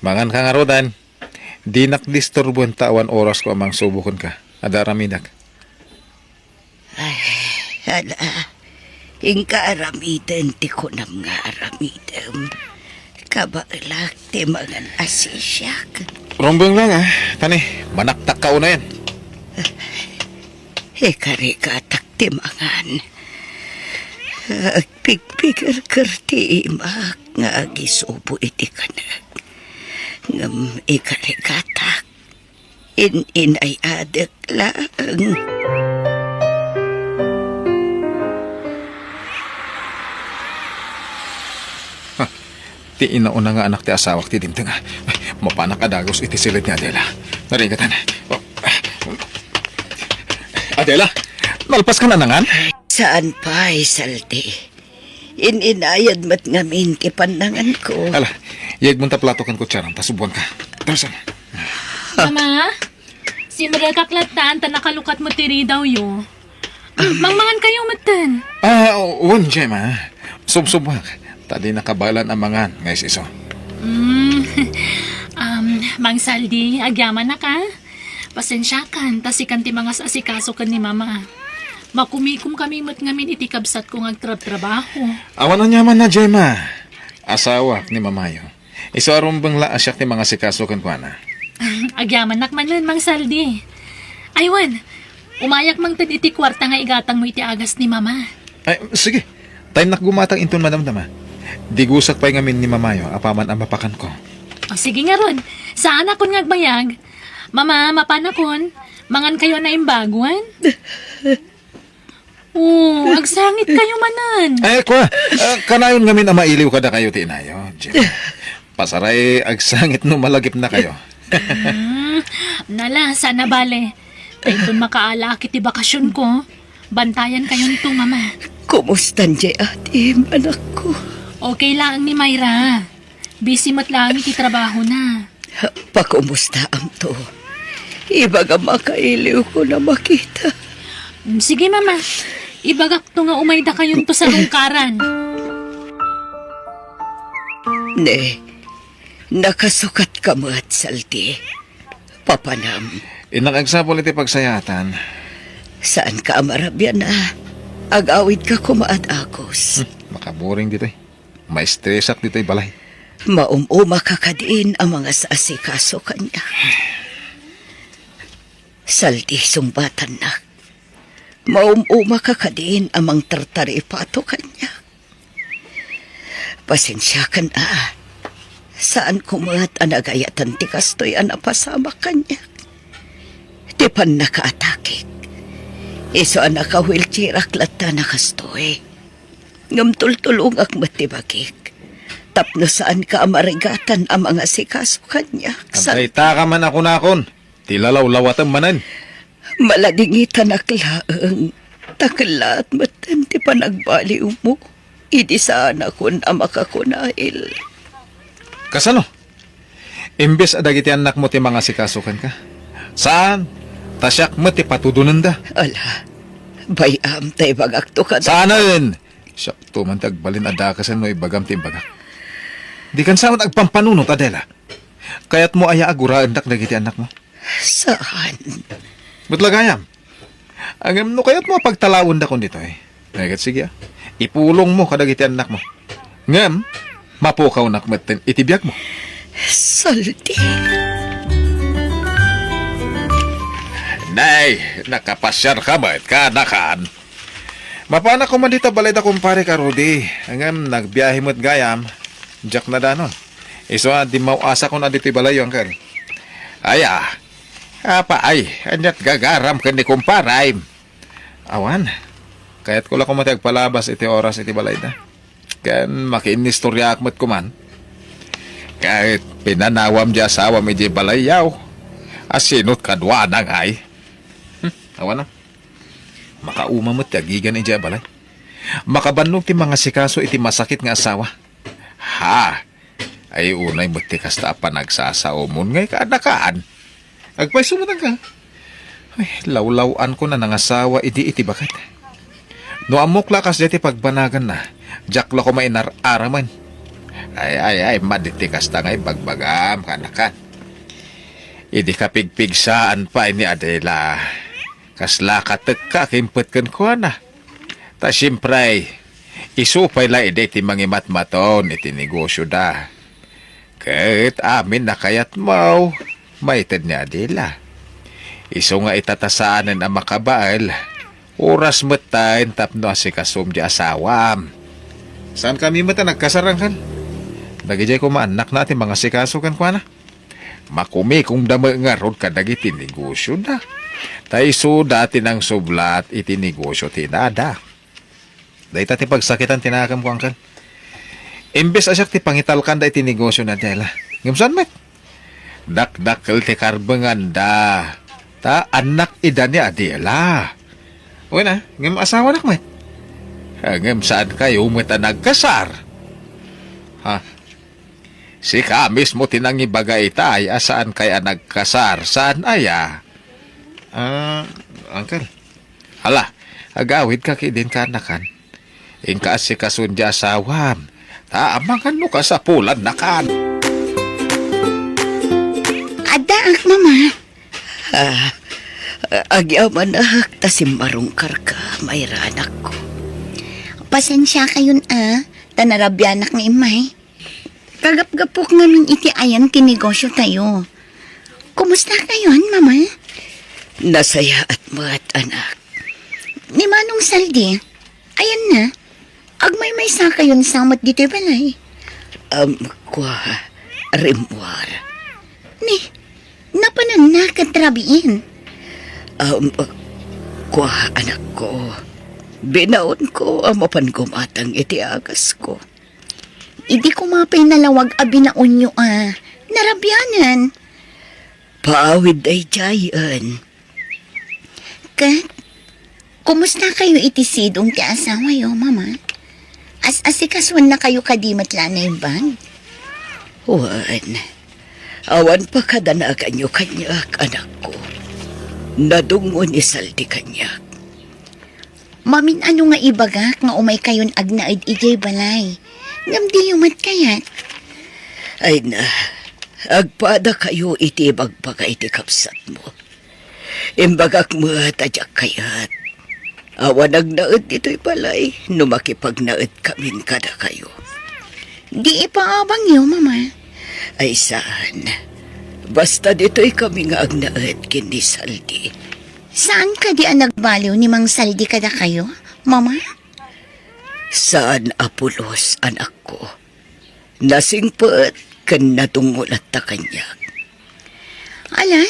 Manganka ngaruden. Dinak disturboen ta awan orasko a mangsubo kenka. Adda aramidek. Ay, ala. Inka aramiden ti kunam nga aramidem. Kabaelak ti mangan a sisiak. Rumbeng lang, ah. Tani, manaktak ka unayen. Ikarigatak ti mangan. Agpigpigerger ti imak nga agisubo iti kanek. Ngem ikarigatak, in-inayadek laeng. Ha, ti inauna nga anak ti asawak ti dimtenga. Mapanak a dagus iti siled ni Adela. Narigatan. Adela, nalpas ka na nangan? Saan pay, Saldi? In-inayad met ngamin ti pannanganko. Ala, yegmon ta plato ken kutsaram, ta subuan ka. Tara, saan? Mama, simrekak lattan ta nakalukat mo ti ridawyo. Mangmangan kayo metten. Ah, wen, Gemma. Subsubak. Ta di nakabaelan a mangan nga is-isu. Mm, um, Mang Saldi, agyamanak a. Pasensiakan, ta sikan ti mangas-asikaso ken ni Mama. Makumikom kami met ngamin iti kabsatko nga agtrabtrabaho. Awan aniamanna, Gemma. Asawak ni Mamayo. Isu a rumbeng la a siak ti mangasikaso kenkuana. Agyamanak manen, Mang Saldi. Ay wen, umayak mangted iti kuarta nga igatangmo iti agas ni Mama. Ay, sige. Ta innak gumatang inton madamdama. Digusak pay ngamin ni Mamayo apaman a mapakanko. O, sige ngarud. Saanakon nga agbayag. Mama, mapanakon. Mangan kayo a naimbaguan. O, agsangit kayo manen. Ay, kua, ah, kanayon ngamin a mailiw kadakayo ti inayo, Gemma. Pasaray agsangit no malagipnakayo. Hmm, nala, sana bale. Ta inton makaalak iti bakasionko, bantayan kayonto, Mama. Kumustan diay atim, anakko? Okay laeng ni Myra. Busy met laeng iti trabahona. Pakumustaamto. Ibagam a kailiwkon a makita. Mm, sige, Mama. Ibagakto nga umayda kayonto sa lungkaran. Ne, nakasukatka met, Saldi. Papanam. Innak agsapul iti pagsayaatan. Saanka a marabian a. Ag-awidka koma a dagus. Hmm, makaboring ditoy. Maestresak ditoy balay. Maum-umaka kadin a mangas-asikaso kaniak. Saldi, sungbatannak. Maum-umaka kadin a mangtartaripato kaniak. Pasensiakan a. Saanko met a nagayatan ti kastoy a napasamak kaniak. Ti pannakaatakek. Isu a naka-wheelchairak latta a nakastoy. Ngem tultulongak met ti bagik. Tapno saanka a marigatan a mangasikaso kaniak. Sa- Agdaytaka man a kunakon. Ti lalawlawatem manen. Maladingitanak laeng, ta kellaat metten ti panagbaliwmo idi saanakon a makakunail. Kasano? Imbes a dagiti annakmo ti mangasikaso kenka? Saan, ta siak met ti patudonenda. Ala, bay-am ta ibagakto kada. Saanen! Siakto man ti agbalin a dakesen no ibagam ti imbagak. Dikan sa met agpampanunot, Adela. Kayatmo aya a guraendak dagiti annakmo? Saan? Met la gayam. Ngem no kayatmo a pagtalawendakon ditoy, ay ket sige, a. Ipulongmo kadagiti annakmo. Ngem, mapukawnak metten iti biagmo. Saldi. Nay, nakapasiarka met, kaanakan. Mapanak koma dita balayda, kumparek a Rudy. Ngem nagbiahe met gayam, diak nadanon. Isu a dimmaw-asakon a ditoy balayyo, angkel. Aya, apay, aniat gagaram ken ni kumparam? Awan, kayatko la koma ti agpalabas iti oras iti balayda. Ken makiinnistoriaak met koman. Ket pinanawam di asawam idiay balayyo. Asinot kaduana ngay? Hmm, awan a. Makauma met ti agigan idiay balay. Makabannog ti mangasikaso iti masakit nga asawa. Ha! Ay, unay met ti kasta a panagsasaomon ngay, kaanakan. Agpayso met angka. Ay, lawlaw-ankon a nangasawa idi iti baket. No ammok la kasdiay ti pagbanaganna, diak la koma inar-aramen. Ay, ay, ay, madi ti kasta nga ibagbagam, kaanakan. Idi kapigpigsaan pay ni Adela, kasla katekka kimpet kenkuana. Ta siempre, isu pay la idi ti mangimatmaton iti negosioda. Ket amin a kayatmo, maited ni Adela. Isu nga ita ta saanen a makabael, oras metten tapno asikasom di asawam. Saankami met a nagkasar, angkan? Dagidiay koma annakna ti mangasikaso kenkuana. Makumikomda met ngarud kadagiti negosioda. Ta isuda ti nangsublat iti negosio ti inada. Dayta ti pagsakitan ti nakemko, angkan. Imbes a siak ti pangitalkanda iti negosio ni Adela. Ngem saan met? Dakdakkel ti karbenganda. Ta annak ida ni Adela. Wen a, ngem asawanak met. Ah, ngem saankayo met a nagkasar. Ha? Sika mismo ti nangibaga itay a saankay a nagkasar. Saan aya? Ah, angkel. Ala, Agawidka ketdin kaanakan. Inka asikasuen ti asawam, ta amangan no kasapulannakan. Addaak, Mama. Ah, agyamanak ta simmarungkarka, Mayra, anakko. Pasensiakayon a, ta narabianak nga immay. Kagapgapok ngamin iti ayan ti negosyotayo. Kumusta kayon, Mama? Nasayaat met, anak. Ni Manong Saldi, ayanna, agmaymaysa kayon sa met ditoy balay. Um, kua, rimmuar. Ni, napananna ket rabiin. Um, kua, anakko. Binaonko a mapan gumatang iti agasko. Idi koma pay nalawag a binaonyo a narabianan. Paawid daydiayen. Ket, kumusta kayo iti sidong ti asawayo, Mama? As-asikasuennakayo kadi met la naimbag? Wen, awan pakadanaganyo kaniak, anakko. Nadungngo ni Saldi kaniak. Mamin-ano nga ibagak nga umay kayon agnaed idiay balay, ngem diyo met kayat? Ay na, agpada kayo iti ibagbaga iti kabsatmo. Imbagak met a diak kayat. Awan agnaed ditoy balay no makipagnaed kamin kadakayo. Di ipaabangyo, Mama. Ay saan. Basta ditoy kami nga agnaed ken ni Saldi. Saan kadi a nagbaliw ni Mang Saldi kadakayo, Mama? Saan a pulos, anakko. Nasingpet ken nadungngo latta kaniak. Ala,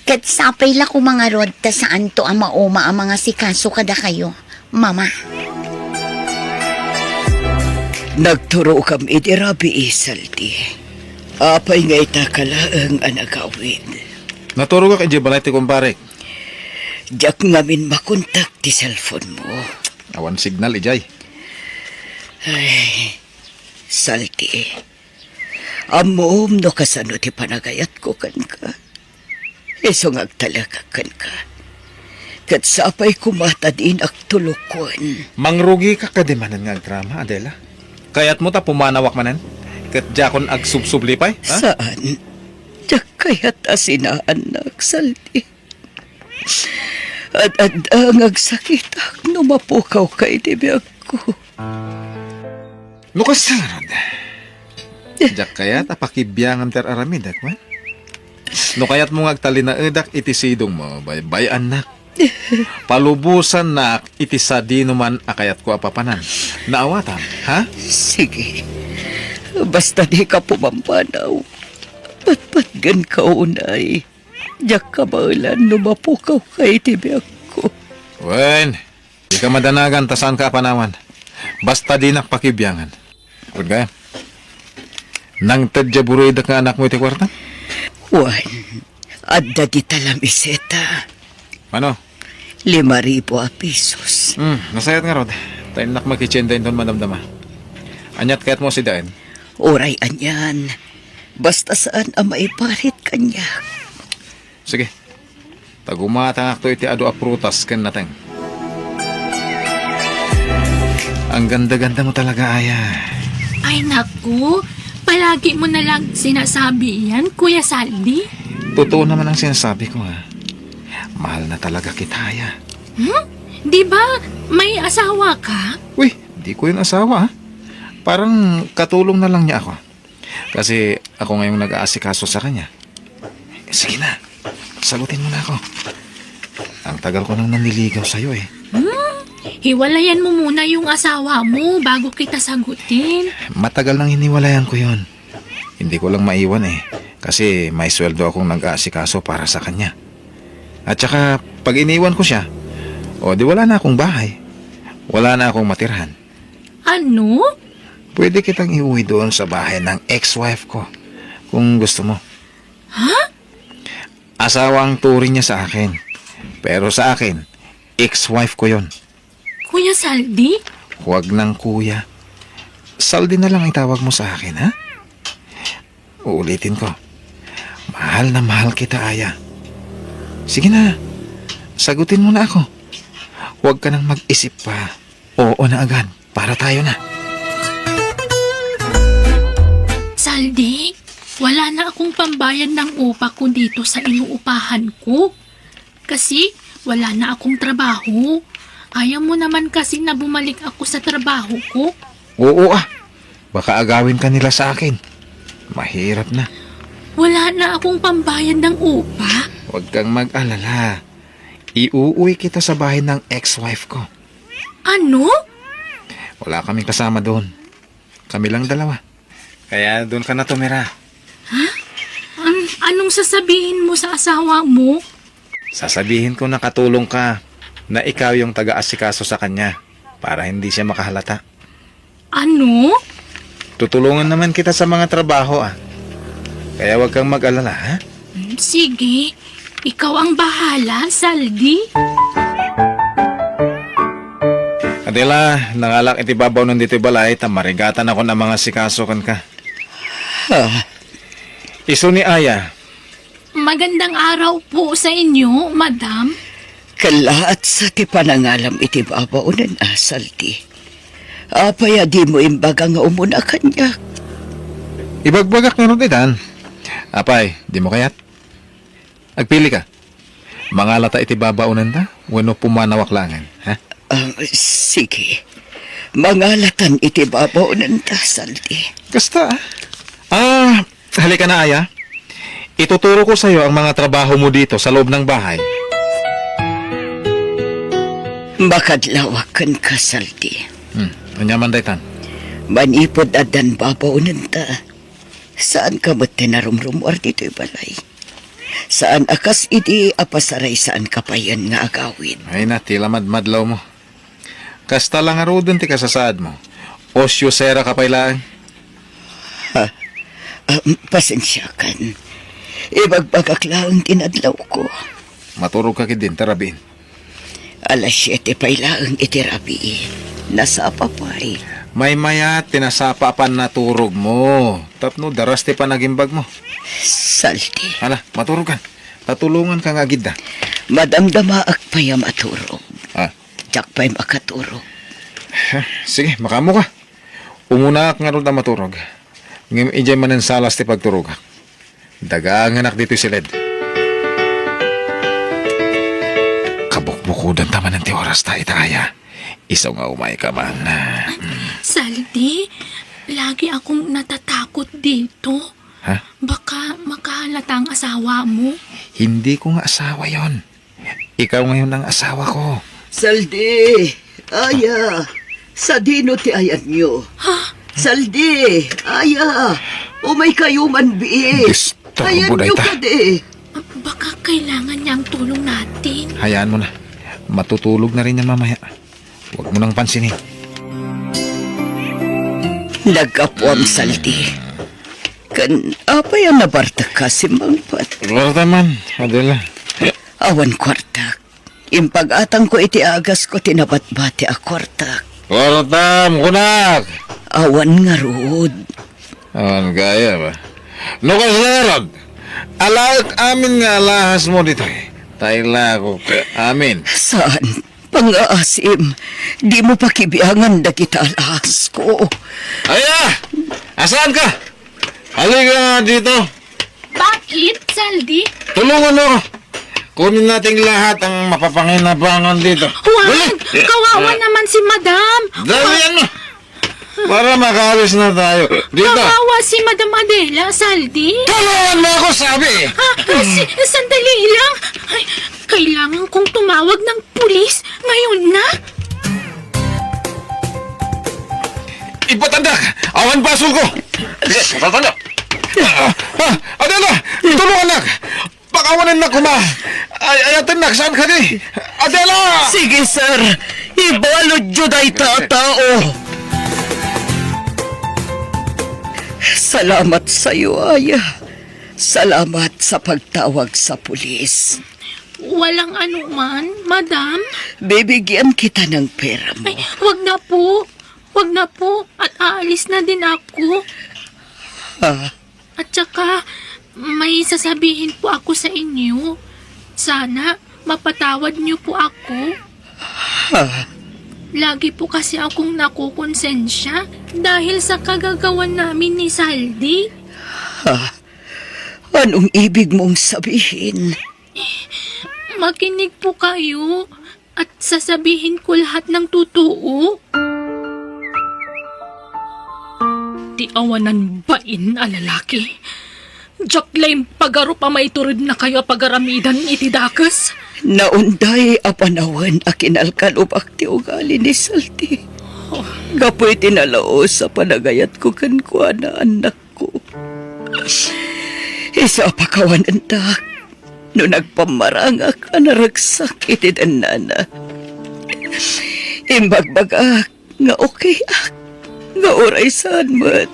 ket sapay la koma ngarud ta saanto a mauma a mangasikaso kadakayo, Mama. Nagturokam iti rabii, Saldi. Apay nga itaka laeng a nagawid? Naturogak idiay balay ti kumparek. Diak ngamin makontak ti cellphone mo. Awan signal idiay. Ay, Saldi. Ammom no kasano ti panagayatko kenka. Isu nga agtalekak kenka. Ket sapay koma ta dinak tulokon. Mangrugika kadi manen nga agdrama, Adela? Kayatmo ta pumanawak manen? Ket diakon agsubsubli pay, ha? Saan? Diak kayat a sinaannak, Saldi. Ad-adda nga agsakitak no mapukawka iti biagko. No kasta ngarud, diak kayat a pakibiangam ti ar-aramidek, wen? No kayatmo nga agtalinaedak iti sidongmo, baybay-annak. Palubosannak iti sadinoman a kayatko a papanan. Naawatam, ha? Sige. Basta dika pumampanaw. Patpatgenka unay. Diak kabaelan no mapukawka iti biagko. Wen, dika madanagan ta saanka a panawan. Basta dinak pakibiangan. Wen kaya? Nangted diay buruydek nga anakmo iti kuarta? Wen, adda dita lamiseta. Mano? Lima ribu a pesos. Hmm, nasayaat ngarud. Ta innak makitienda inton madamdama. Aniat kayatmo a sidaen? Uray anian. Basta saan a maiparit kaniak. Sige. Ta gumatangakto iti adu a prutas ken nateng. Ang ganda-ganda mo talaga, Aya. Ay, naku. Palagi mo na lang sinasabi yan, Kuya Saldi. Totoo naman ang sinasabi ko, ha. Mahal na talaga kita, Aya. Hmm? Di ba may asawa ka? Uy, di ko yun asawa, ha. Parang katulong na lang niya ako. Kasi ako ngayong nag-aasikaso sa kanya. Sige na, sagutin mo na ako. Ang tagal ko nang nanliligaw sa'yo eh. Hmm? Hiwalayan mo muna yung asawa mo bago kita sagutin. Matagal nang hiniwalayan ko yon. Hindi ko lang maiwan eh. Kasi may sweldo akong nag-aasikaso para sa kanya. At saka, pag iniwan ko siya, o di wala na akong bahay. Wala na akong matirahan. Ano? Pwede kitang iuwi doon sa bahay ng ex-wife ko, kung gusto mo. Ha? Asawa ang turing niya sa akin. Pero sa akin, ex-wife ko yon. Kuya Saldi? Huwag nang kuya. Saldi na lang itawag mo sa akin, ha? Uulitin ko. Mahal na mahal kita, Aya. Sige na, sagutin mo na ako. Huwag ka nang mag-isip pa. Oo na agad. Para tayo na. Saldi, wala na akong pambayad ng upa ko dito sa inuupahan ko. Kasi wala na akong trabaho. Ayaw mo naman kasi na bumalik ako sa trabaho ko. Oo ah. Baka agawin ka nila sa akin. Mahirap na. Wala na akong pambayad ng upa. Huwag kang mag-alala. Iuuwi kita sa bahay ng ex-wife ko. Ano? Wala kaming kasama doon. Kami lang dalawa. Kaya doon ka na tumira. Ha? An- anong sasabihin mo sa asawa mo? Sasabihin ko na katulong ka, na ikaw yung taga-asikaso sa kanya para hindi siya makahalata. Ano? Tutulungan naman kita sa mga trabaho, ah. Kaya huwag kang mag-alala, ha? Mm, sige. Ikaw ang bahala, Saldi. Adela, nangalak iti babaw ditoy balay, ta marigatan ako na mga sikaso kenka. Ah. Isu ni Aya. Magandang araw po sa inyo, madam. Kalaat sa ti panangalam iti babaw nen Saldi. Apay a dimo imbaga nga umuna kaniak? Ibagbagak ngarud itan. Apay, dimo kayat? Agpili ka. Mangalata iti babaw dita, wenno pumanawak laengen, ha? Ah, sige. Mangalatan iti babaw dita, Saldi. Kasta, ah. Ah, halika na, Aya. Ituturo ko sa'yo ang mga trabaho mo dito sa loob ng bahay. Makadlawak kenka, Saldi. Hmm, ania man daytan? Manipud addan babaw dita, saan ka met ti narumrumuar ditoy balay. Saan a kas idi a pasaray saan ka payen nga agawid. Ay na, ti lamadmadlaw mo. Kasta la ngaruden ti kasasaad mo. Osiosera ka pay laeng. Ha? Ah, pasensiakan. Ibagbagak laeng ti nadlaw ko. Maturog ka ketdin ta rabiin. Alas siete pay laeng iti rabii. Nasapa pay. Maymayat ti nasapa a pannaturog mo. Tapno daras ti panagimbag mo. Saldi. Ala, maturog ka. Tatulongan ka nga agidda. Madamdamaak pay a maturog. Ah. Diak pay makaturog. Sige, makaammo ka. Umunaak ngarud a maturog. Ngem idiay manen salas ti pagturogak. Dagangenak ditoy siled. Kabukbukodan ta manen ti oras ta ita, Aya. Isu nga umay ka man. Saldi, lagi akong natatakot dito. Ha? Baka makahalata ang asawa mo. Hindi ko nga asawa yon. Ikaw ngayon ang asawa ko. Saldi, Aya, sadino ti ayanyo? Ha? Saldi, Aya, umay kayo man, bii. Disturbo ayanyo dayta. Kadi. Baka kailangan niya ang tulong natin. Hayaan mo na. Matutulog na rin yan mamaya. Huwag mo nang pansinin. Naggapuam, Saldi. Kan apay a nabartek ka, simmangpet? Kwarta man, Adela. Awan kwartak. Impag-atangko iti agasko ti nabatbati a kwartak. Kwartam, kunak! Awan ngarud. Awan gayam. No kasla ngarud, alaek amin nga alahas mo ditoy. Taylako amin. Saan? Pangaasim, dimo pakibiangan dagita alahas ko. Aya! Asaan ka? Halika nga dito. Bakit, Saldi? Tulungan mo ako. Kunin natin lahat ang mapapanginabangan dito. Huwag! Dali! Kawawa naman si Madam. Dali, ano? Para makaalis na tayo. Dito. Kawawa si Madam Adela, Saldi. Tulungan mo ako, sabi! Ah, ah, si-, sandali lang. Ay, kailangan kong tumawag ng pulis ngayon na. Ipatandak! Awan basol ko! Sige, ipatandak! Ah, ah, Adela! Tulungan nak! Pakawanan na kuma! Ay, ayaten nak, saan ka di? Adela! Sige, sir. Ibalod yu dayta a tao. Salamat sayo, Aya. Salamat sa pagtawag sa pulis. Walang anuman, madam. Bibigyan kita ng pera mo. Ay, wag na po. Wag na po. At aalis na din ako. Ah. At saka, may sasabihin po ako sa inyo. Sana, mapatawad niyo po ako. Ha? Lagi po kasi akong nakukonsensya dahil sa kagagawan namin ni Saldi. Ha? Anong ibig mong sabihin? Makinig po kayo at sasabihin ko lahat ng totoo. Ti awanan bain a lalaki. Diak laeng pagarup a maituredna kayo a pagaramidan iti dakes. Naunday a panawen a kinalkalubak ti ugali ni Saldi. Oh. Gapu iti nalaus a panagayatko kenkuana, annakko. Isu a pakawanendak no nagpammarangak a naragsak iti dennana. Imbagbagak nga okayak, nga uray saan met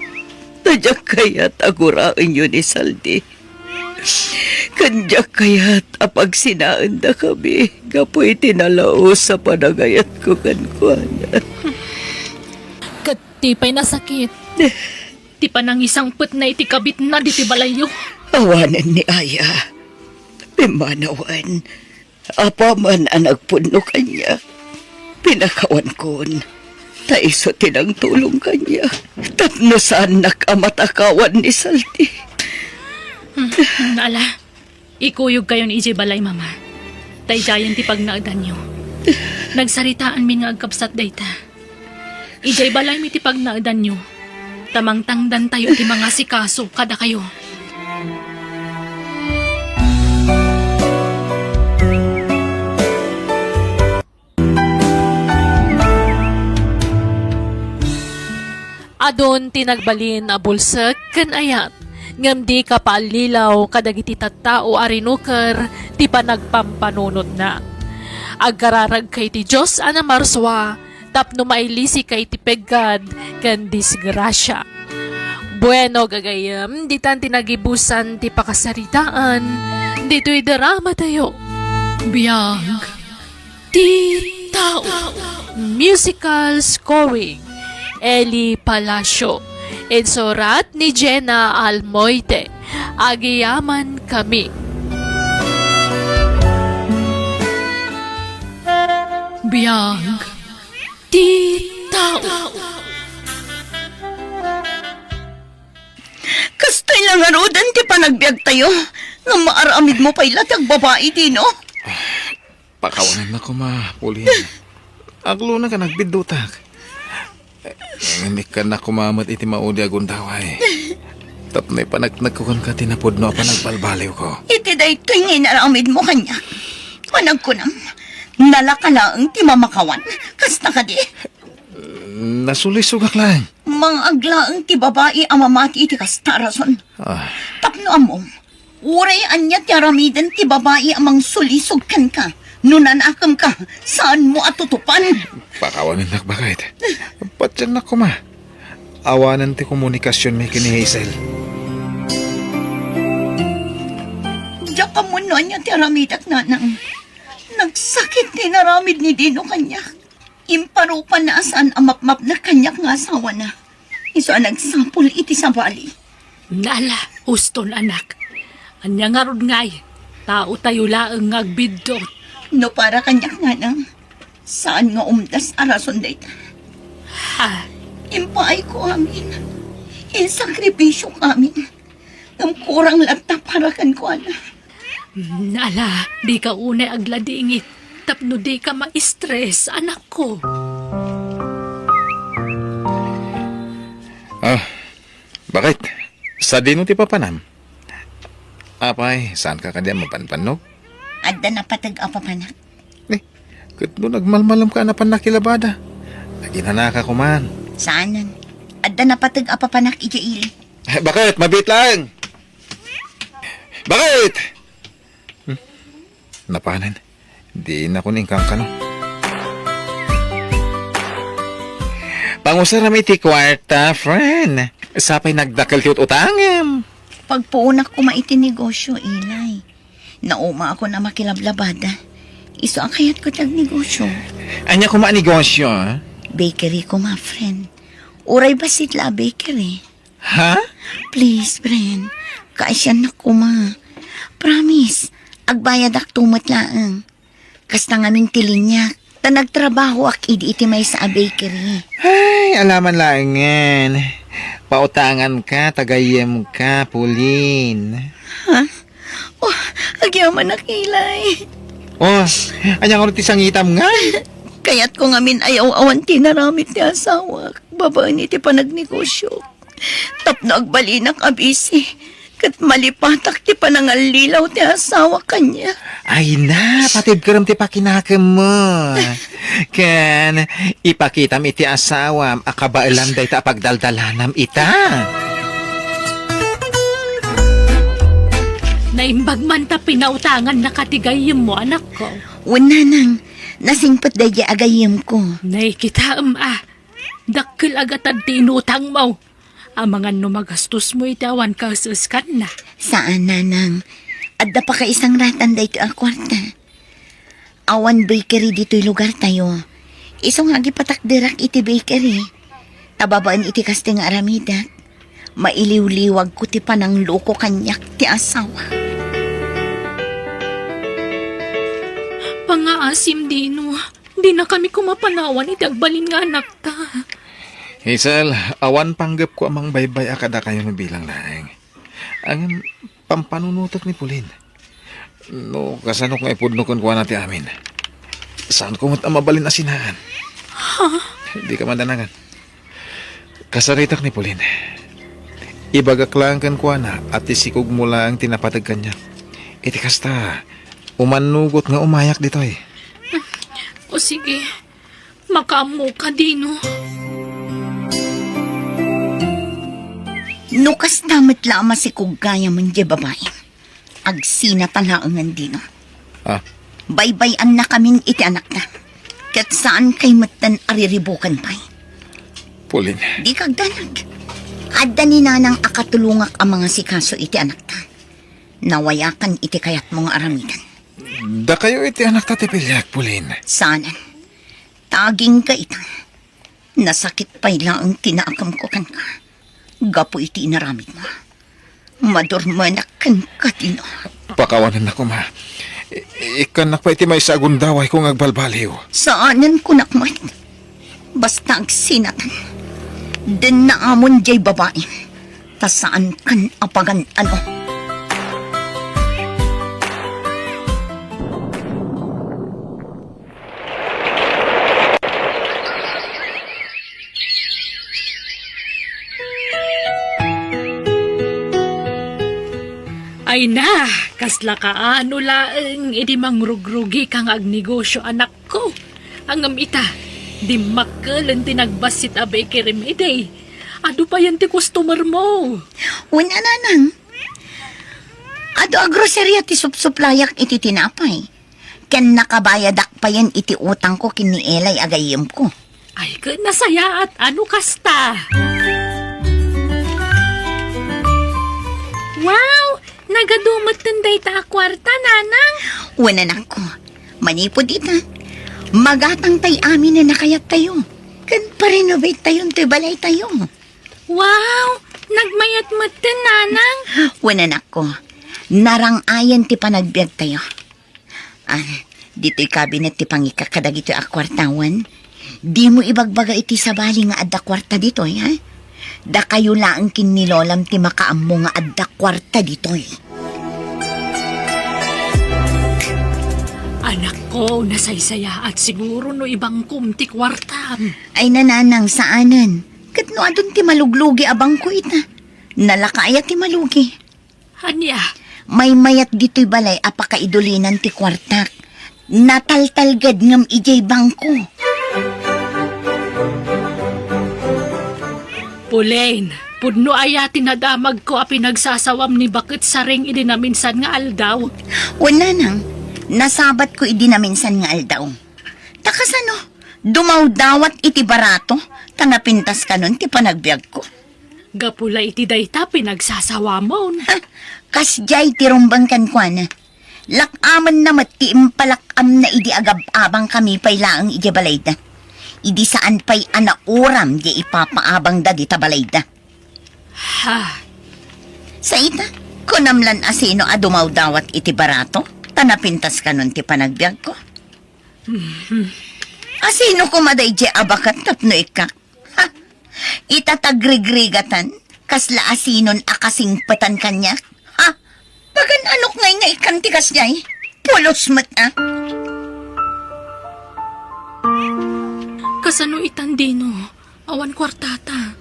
ta diak kayat a guraenyo ni Saldi. Ken diak kayat a pagsinaendakami gapu iti nalaus a panagayatko kenkuana. Ket ti pay nasakit, ti panangisangpetna iti kabitna ditoy balayyo. Awanen ni Aya. Pimmanawen, apaman a nagpudno kaniak, pinakawankon, ta isu ti nangtulong kaniak, tapno saannak a matakawan ni Saldi. Hmm, ala, ikuyogkayon idiay balay, Mama. Ta idiayen ti pagnaedanyo. Nagsaritaanmi nga agkabsat dayta. Idiay balaymi ti pagnaedanyo, ta mangtangdantayo ti mangasikaso kadakayo. Adun ti nagbalin a bulsek ken ayat, ngem di kapaallilaw kadagiti tattao a rinuker ti panagpampanunotna. Agkararagka iti Dios a namarsua tapno mailisika iti peggad ken disgrasia. Bueno, gagayyem, ditan ti nagibusan ti pakasaritaan ditoy dramatayo. Biag ti tao. Musical scoring, Eli Palacio. Insurat ni Jenna Almoite. Agyamankami. Biag ti tao. Kastoy la ngaruden ti panagbiagtayo, nga maaramidmo pay la ti agbabai dino. Pakawanennak koma, Pauline. Aglona ka nagbiddutak. Ngem ikkannak koma met iti maudi a gundaway. Tapno ipaneknekko kenka ti napudno a panagbalbaliwko. Iti daytoy nga inaramidmo kaniak, panagkunam, nalaka laeng ti mamakawan. Kasta kadi? Nasulisogak laeng. Mangaglaeng ti babai a mamati iti kasta a rason. Ah. Tapno ammom, uray ania ti aramiden ti babai a mangsulisog kenka, no nanakemka, saanmo a tutupan. Pakawanennak, baket. Patiennak koma. Awanen ti komunikasionmi ken ni Hazel. Diak ammo no ania ti aramidek, nanang. Nagsakit ti inaramid ni Dino kaniak. Imparupanna a saan a mapmapnek kaniak nga asawana. Isu a nagsapul iti sabali. Nala, uston, anak. Ania ngarud ngay? Taotayo laeng nga agbiddut. No para kaniak, nanang, saan nga umdas a rason dayta. Ha? Impaayko amin. Insakripisiok amin. Ngem kurang latta para kenkuana. Mm, ala, dika unay agladingit tapno dika ma-stress, anakko. Ah, baket? Sadino ti papanam? Apay, saanka kadi a mapanpannog? Adda napateg a papanak. Eh, ket no nagmalmalemka a napan nakilabada, aginanaka koman. Saanen. Adda napateg a papanak idiay ili. Eh, baket? Mabiit laeng. Baket? Hmm? Napanen. Dinakon inkankano. Pangusaram iti kuarta, friend. Sapay nagdakkel ti ut-utangem. Pagpuonak koma iti negosyo, Eli. Naumaakon a makilablabada. Isu a kayatko ti agnegosyo. Ania koma a negosyo, ah? Bakery koma, friend. Uray bassit la a bakery. Ha? Please, friend. Kaasiannak koma. Promise, agbayadakto met laeng. Kasta ngamin ti liniak, Ta nagtrabahoak idi iti maysa a bakery. Ay, alaman laengen. Pautanganka ta gayyemka, Pauline. Ha? Oh, agyamanak, Eli. Oh, ania ngarud ti sangitam nga? Kayatko ngamin a aw-awan ti inaramid ti asawak babaen iti panagnegosio. Tapno agbalinak a busy, ket malipatak ti panangallilaw ti asawa kaniak. Ay na, patibkerem ti pakinakemmo. Ken ipakitam iti asawam a kabaelam dayta a pagdaldalanam ita. Naimbag man ta pinautangannaka ti gayyemmo, anakko. Wen, nanang, nasingpet daydiay a gayyemko. Nay, kitaem a, dakkel a gatad ti inutangmo. Amangan no magastosmo iti awan kaes-eskanna. Saan, nanang. Adda pakaisangratan daytoy a kuarta. Awan bakery ditoy lugartayo. Isu nga agipatakderak iti bakery. Ta babaen iti kastoy nga aramidak, mailiwliwagko ti panangloko kaniak ti asawa. Pangngaasim, Dino. Dinakami koma panawan iti agbalin nga anakta. Hazel, awan panggepko a mangbaybay-a kadakayo no bilang laeng. Ngem pampanunotek ni Pauline. No kasano nga ipudno kenkuana ti amin, saanko met a mabalin a sinaan. Ha? Dika mandanangan. Kasaritak ni Pauline. Ibagak laeng kenkuana a ti sikogmo laeng ti napateg kaniak. Iti kasta, umannugot nga umayak ditoy. O sige, makaammoka, Dino. No kasta met la a masikog gayam diay babai, agsinatan laengen, Dino. Ah? Baybay-annakamin iti anakta. Ket saankay metten a riribuken pay. Pauline. Dika agdanag. Adda ni nanang a katulongak a mangasikaso iti anakta. Nawayakan iti kayatmo nga aramiden. Dakayo iti anakta ti piliak, Pauline. Saanen. Tagingga ita. Nasakit pay laeng ti naakemko kenka gapu iti inaramidmo. Madurmenak kenka, Dino. Pakawanennak koma. I-, ikkannak pay iti maysa a gundawayko nga agbalbaliw. Saanen, kunak met. Basta agsinatan. Denna amon diay babai. Ta saankan a pagan-ano. Ay na, kasla kaano laeng idi mangrugrugika nga agnegosio, anakko. Ngem ita, dimmakkelen ti nagbassit a bakery idi. Adu payen ti customer mo. Wen a, nanang. Adu a groceria ti supsuplayak iti tinapay. Ken nakabayadak payen iti utangko ken ni Eli a gayyemko. Ay, ket nasayaat a no kasta. Wow! Nagadu metten dayta a kuarta, nanang. Wen, anakko. Manipud ita, magatangtay amin a nakayattayo. Ken parenovate tayon ti balaytayo. Wow! Nagmayat metten, nanang. Wen, anakko. Narang-ayen ti panagbiagtayo. Ah, ditoy kabinet ti pangikka kadagitoy a kuarta, wen? Dimo ibagbaga iti sabali nga adda kuarta ditoy, ha? Dakayo laeng ken ni lolam ti makaammo nga adda kuarta ditoy. Anakko, nasaysayaat siguro no ibangkom ti kuartam. Ay, nanang, saanen. Ket no adun ti maluglugi a bangko ita, nalaka aya ti malugi. Ania? Maymayat ditoy balay a pakaidulinan ti kuartak. Nataltalged ngem idiay bangko. Pauline, pudno aya ti nadamagko a pinagsasawam ni Baket Saring idi naminsan nga aldaw? Wen, nanang, nasabatko idi naminsan nga aldaw. Ta kasano? Dumawdawat iti barato, ta napintas kanon ti panagbiagko. Gapu la iti dayta pinagsasawamon. Ha, kasdiay ti rumbeng kenkuana. Lak-amenna met ti impalak-amna idi agab-abangkami pay laeng idiay balayda. Idi saan pay a nauram diay ipapaabangda dita balayda. Ha? Sa ita, kunam lan a sino a dumawdawat iti barato, ta napintas kanon ti panagbiagko. Mhm. Asino koma daydiay a baket tapno ikkak? Ha? Ita ta grigrigatan, kasla asinon a kasingpetan kaniak? Ha? Pagan-anok ngay nga ikkan ti kasdiay? Pulos met a. Kasano itan, Dino? Awan kuartata.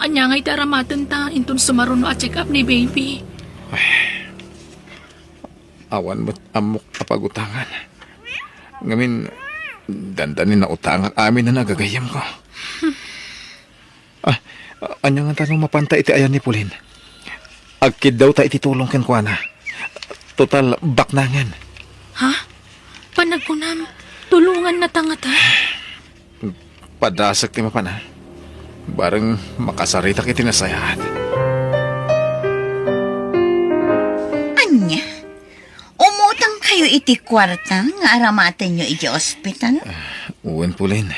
Ania ngay ti aramatenta inton sumaruno a check-up ni baby? Awan met ammok a pagutangan. Ngamin, dandani nautangak amin a nagagayyemko. Ah, ania ngata no mapanta iti ayan ni Pauline? Agkiddawta iti tulong kenkuana. Total, baknangen. Ha? Panagkunam, tulongannata ngata? Padasek ti mapan, a. Bareng makasaritak iti nasayaat. Ania? Umutangkayo iti kuarta nga aramatenyo iti ospital? Ah, wen, Pauline.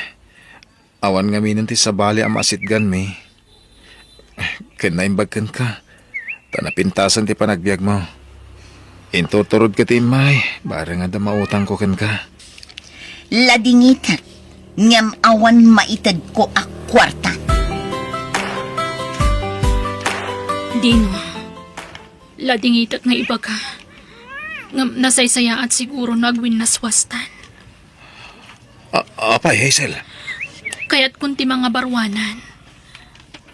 Awan ngaminen ti sabali a maasitganmi. Ken naimbag kenka, ta napintasen ti panagbiagmo. Inturturodka ti immay, bareng adda mautangko kenka. Ladingitek, ngem awan maitedko a kuarta. Dino, ladingitek nga ibaga, ngem nasaysayaat siguro no agwinnaswastan. A-, apay, Hazel? Kayatkon ti mangabaruanan.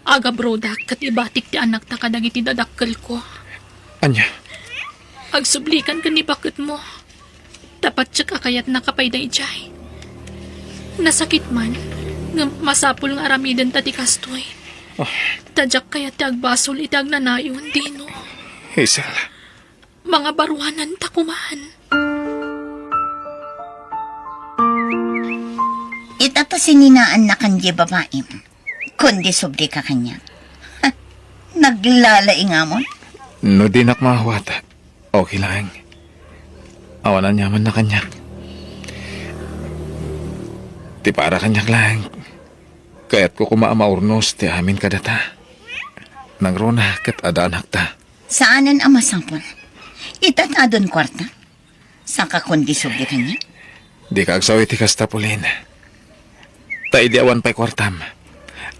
Agabrodak ket ibatik ti anakta kadagiti dadakkelko. Ania? Agsublikan ken ni baketmo. Ta patiek a kayatnaka pay daydiay. Nasakit man, ngem masapul nga aramidenta ti kastoy. Ah. Ta diak kayat ti agbasol iti agnanayon, Dino. Hazel. Mangabaruananta koman. Ita ta sininaannakan diay babaim. Kundi sublika kaniak. Ha, naglalaingamon? No dinak maawat, okay laeng. Awan aniamanna kaniak. Ti para kaniak laeng, kayatko koma a maurnos ti amin kadata. Nangruna ket adda anakta. Saanen a masapul. Ita ta adun kuarta. Saka kundi subli kaniak? Dika agsaw iti kasta, Pauline. Ta idi awan pay kuartam,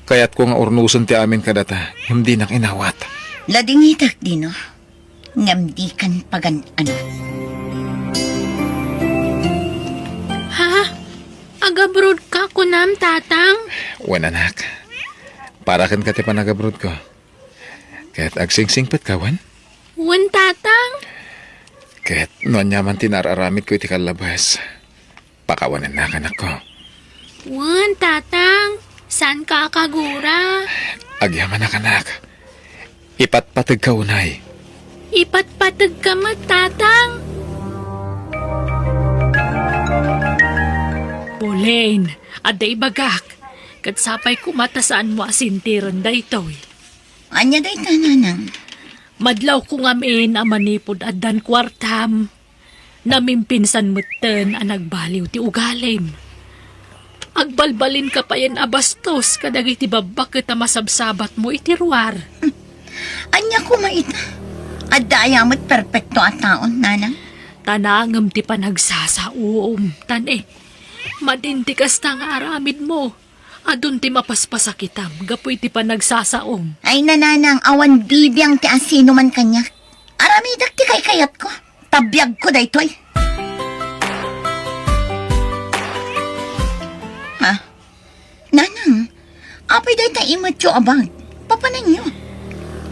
kayatko nga urnosen ti amin kadata, ngem dinak inawat. Ladingitek, Dino. Ngem dikan pagan-ano. Ha? Agabrodka, kunam, Tatang? Wen, anak. Para kenka ti panagabrodko. Ket agsingsingpetka, wen? Wen, Tatang. Ket no aniaman ti naar-aramidko iti kallabas, pakawanennak, anakko. Wen, Tatang. Saanka a kagura. Agyamanak, anak. Ipatpategka unay. Ipatpategka met, Tatang. Pauline, adda ibagak. Ket sapay koma ta saanmo a sintiren daytoy. Ania dayta, Nanang? Madlawko ngamin a manipud addan kuartam, namimpinsan metten a nagbaliw ti ugalim. Agbalbalinka payen a bastos kadagiti babbaket a masabsabatmo iti ruar. Ania koma ita? Adda aya met perpekto a taon, Nanang? Ta nangem ti panagsasaom, tan, eh, madin ti kasta nga aramidmo. Adun ti mapaspasakitam gapu iti panagsasaom. Ay, Nanang, awan bibiang ti asinoman kaniak. Aramidek ti kaykayatko. Ta biagko daytoy. Ha? Nanang, apay dayta imetyo a bag? Papananyo?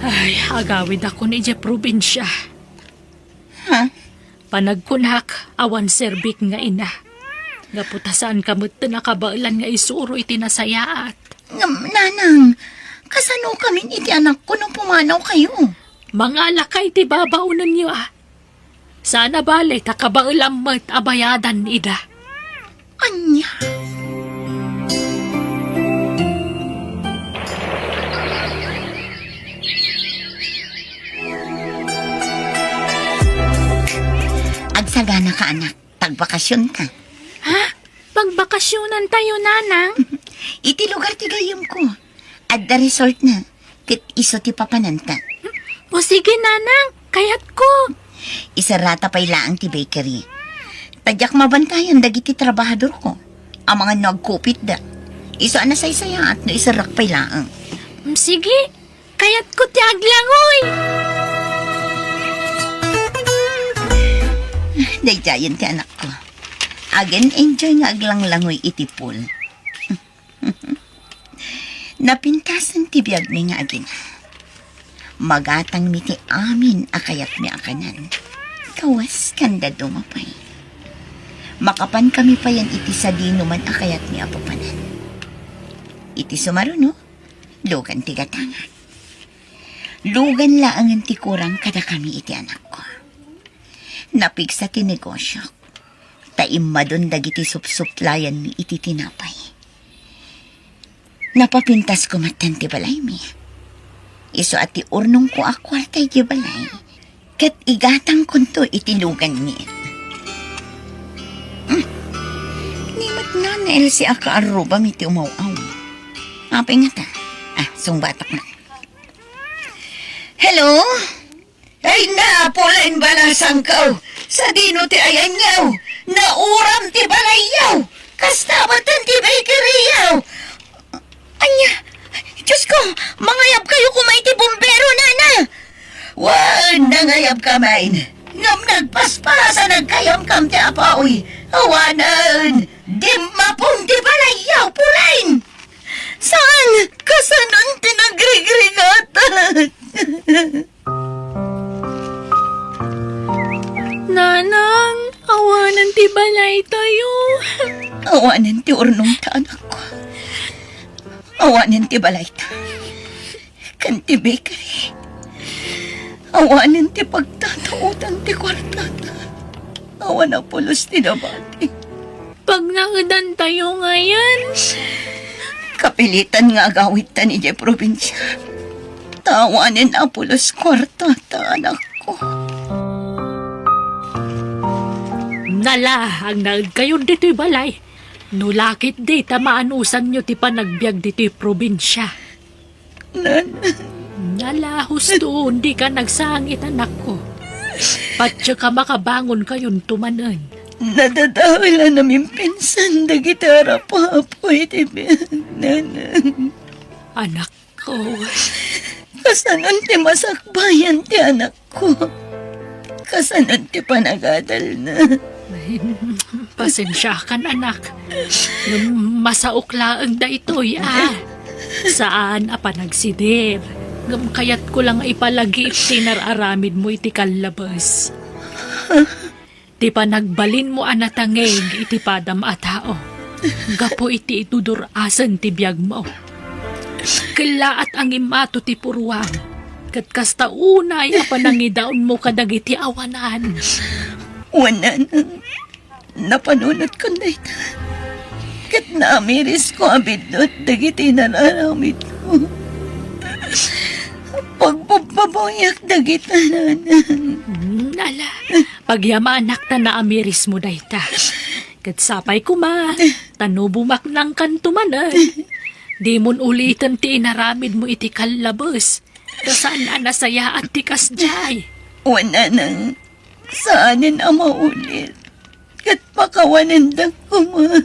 Ay, agawidakon idiay probinsia. Ha? Panagkunak, awan serbik nga ina. Gapu ta saanka metten a kabaelan nga isuro iti nasayaat. Ngem, Nanang, kasanokamin iti anakko no pumanawkayo? Mangalaka iti babaonenyo, a. Saan a bale ta kabaelam met a bayadan ida. Ania? Agsaganaka, anak. Pagbakasionta. Ha? Pagbakasionantayo, Nanang? Iti lugar ti gayyemko. Adda resortna. Ket isu ti papananta. O sige, Nanang, kayatko. Isarata pay laeng ti bakery. Ta diak mabantayan dagiti trabahadorko. Amangan no agkupitda. Isu a nasaysayaat no iserrak pay laeng. Mm, sige, kayatko ti aglangoy. Daydiayen ti anakko. Agen-enjoy nga aglanglangoy iti pool. Napintasen ti biagmi nga agina. Magatangmi ti amin a kayatmi a kanan. Gawas kan dadduma pay. Makapankami payen iti sadinoman a kayatmi a papanan. Iti sumaruno, lugan ti gatangak. Lugan laengen ti kurang kadakami iti anakko. Napigsa ti negosiok, ta immadon dagiti supsuplayanmi iti tinapay. Napapintasko metten ti balaymi. Isu a ti urnongko a kuarta iti balay, ket igatangkonto iti luganmi. Hmm. Ni met Nana Elsie a kaarrubam iti umaw-aw. Apay ngata? Ah, sungbatak na. Hello? Ay, napulaen balasangko. Sadino ti ayanyo? Nauram ti balayyo. Kasta met ti bakeryyo. Ania? Diosko, mangayabkayo koma iti bumbero, nana. Wen, nangayabkamin. Ngem nagpaspasanagkayonkan ti apuy. Awanen, dimmapon ti balayyo, pulaen. Saan? Kasanon ti nagrigrigatak? Nanang, awanen ti balaytayo. Awanen ti urnongta, anakko. Awanen ti balayta. Ken ti bakery. Awanen ti pagtataotan ti kuartata. Awan a pulos ti nabati. Pagnaedantayo ngayen. Kapilitan nga agawidtan idiay probinsia. Ta awanen a pulos kuartata, anakko. Nala, agnaedkayon ditoy balay. No la ketdi ta maanusanyo ti panagbiag ditoy probinsia. Nan- Nala, husto, dika nagsangit, anakko. Patio ka makabangon kayonto manen. Nadadael a namimpinsan dagiti arapapo iti biag, Nanang. Anakko. Kasanon ti masakbayan ti anak ko. Kasanon ti panagadalna? Ay, pasensiakan, anak. Ngem masaok laeng daytoy, a. Saan a panagsidir. Ngem kayatko la nga ipalagip ti inar-aramidmo iti kallabes. Ti panagbalinmo a natangig iti padam a tao, gapu iti idudur-asen ti biagmo. Kellaat a ngimmato ti puruam, ket kasta unay a panangidaonmo kadagiti awanan. Wen, Nanang, napanunotkon dayta, ket naamirisko a biddut dagiti inar-aramidko. Pagbabbabawiak dagita, Nanang. Hmm, ala, pagyamanak ta naamirismo dayta. Ket sapay koma, ta no bumaknangkanto manen, dimon uliten ti inaramidmo iti kallabes, ta saan a nasayaat ti kasdiay. Wen, Nanang, saanen a maulit. Ket pakawanendak koma.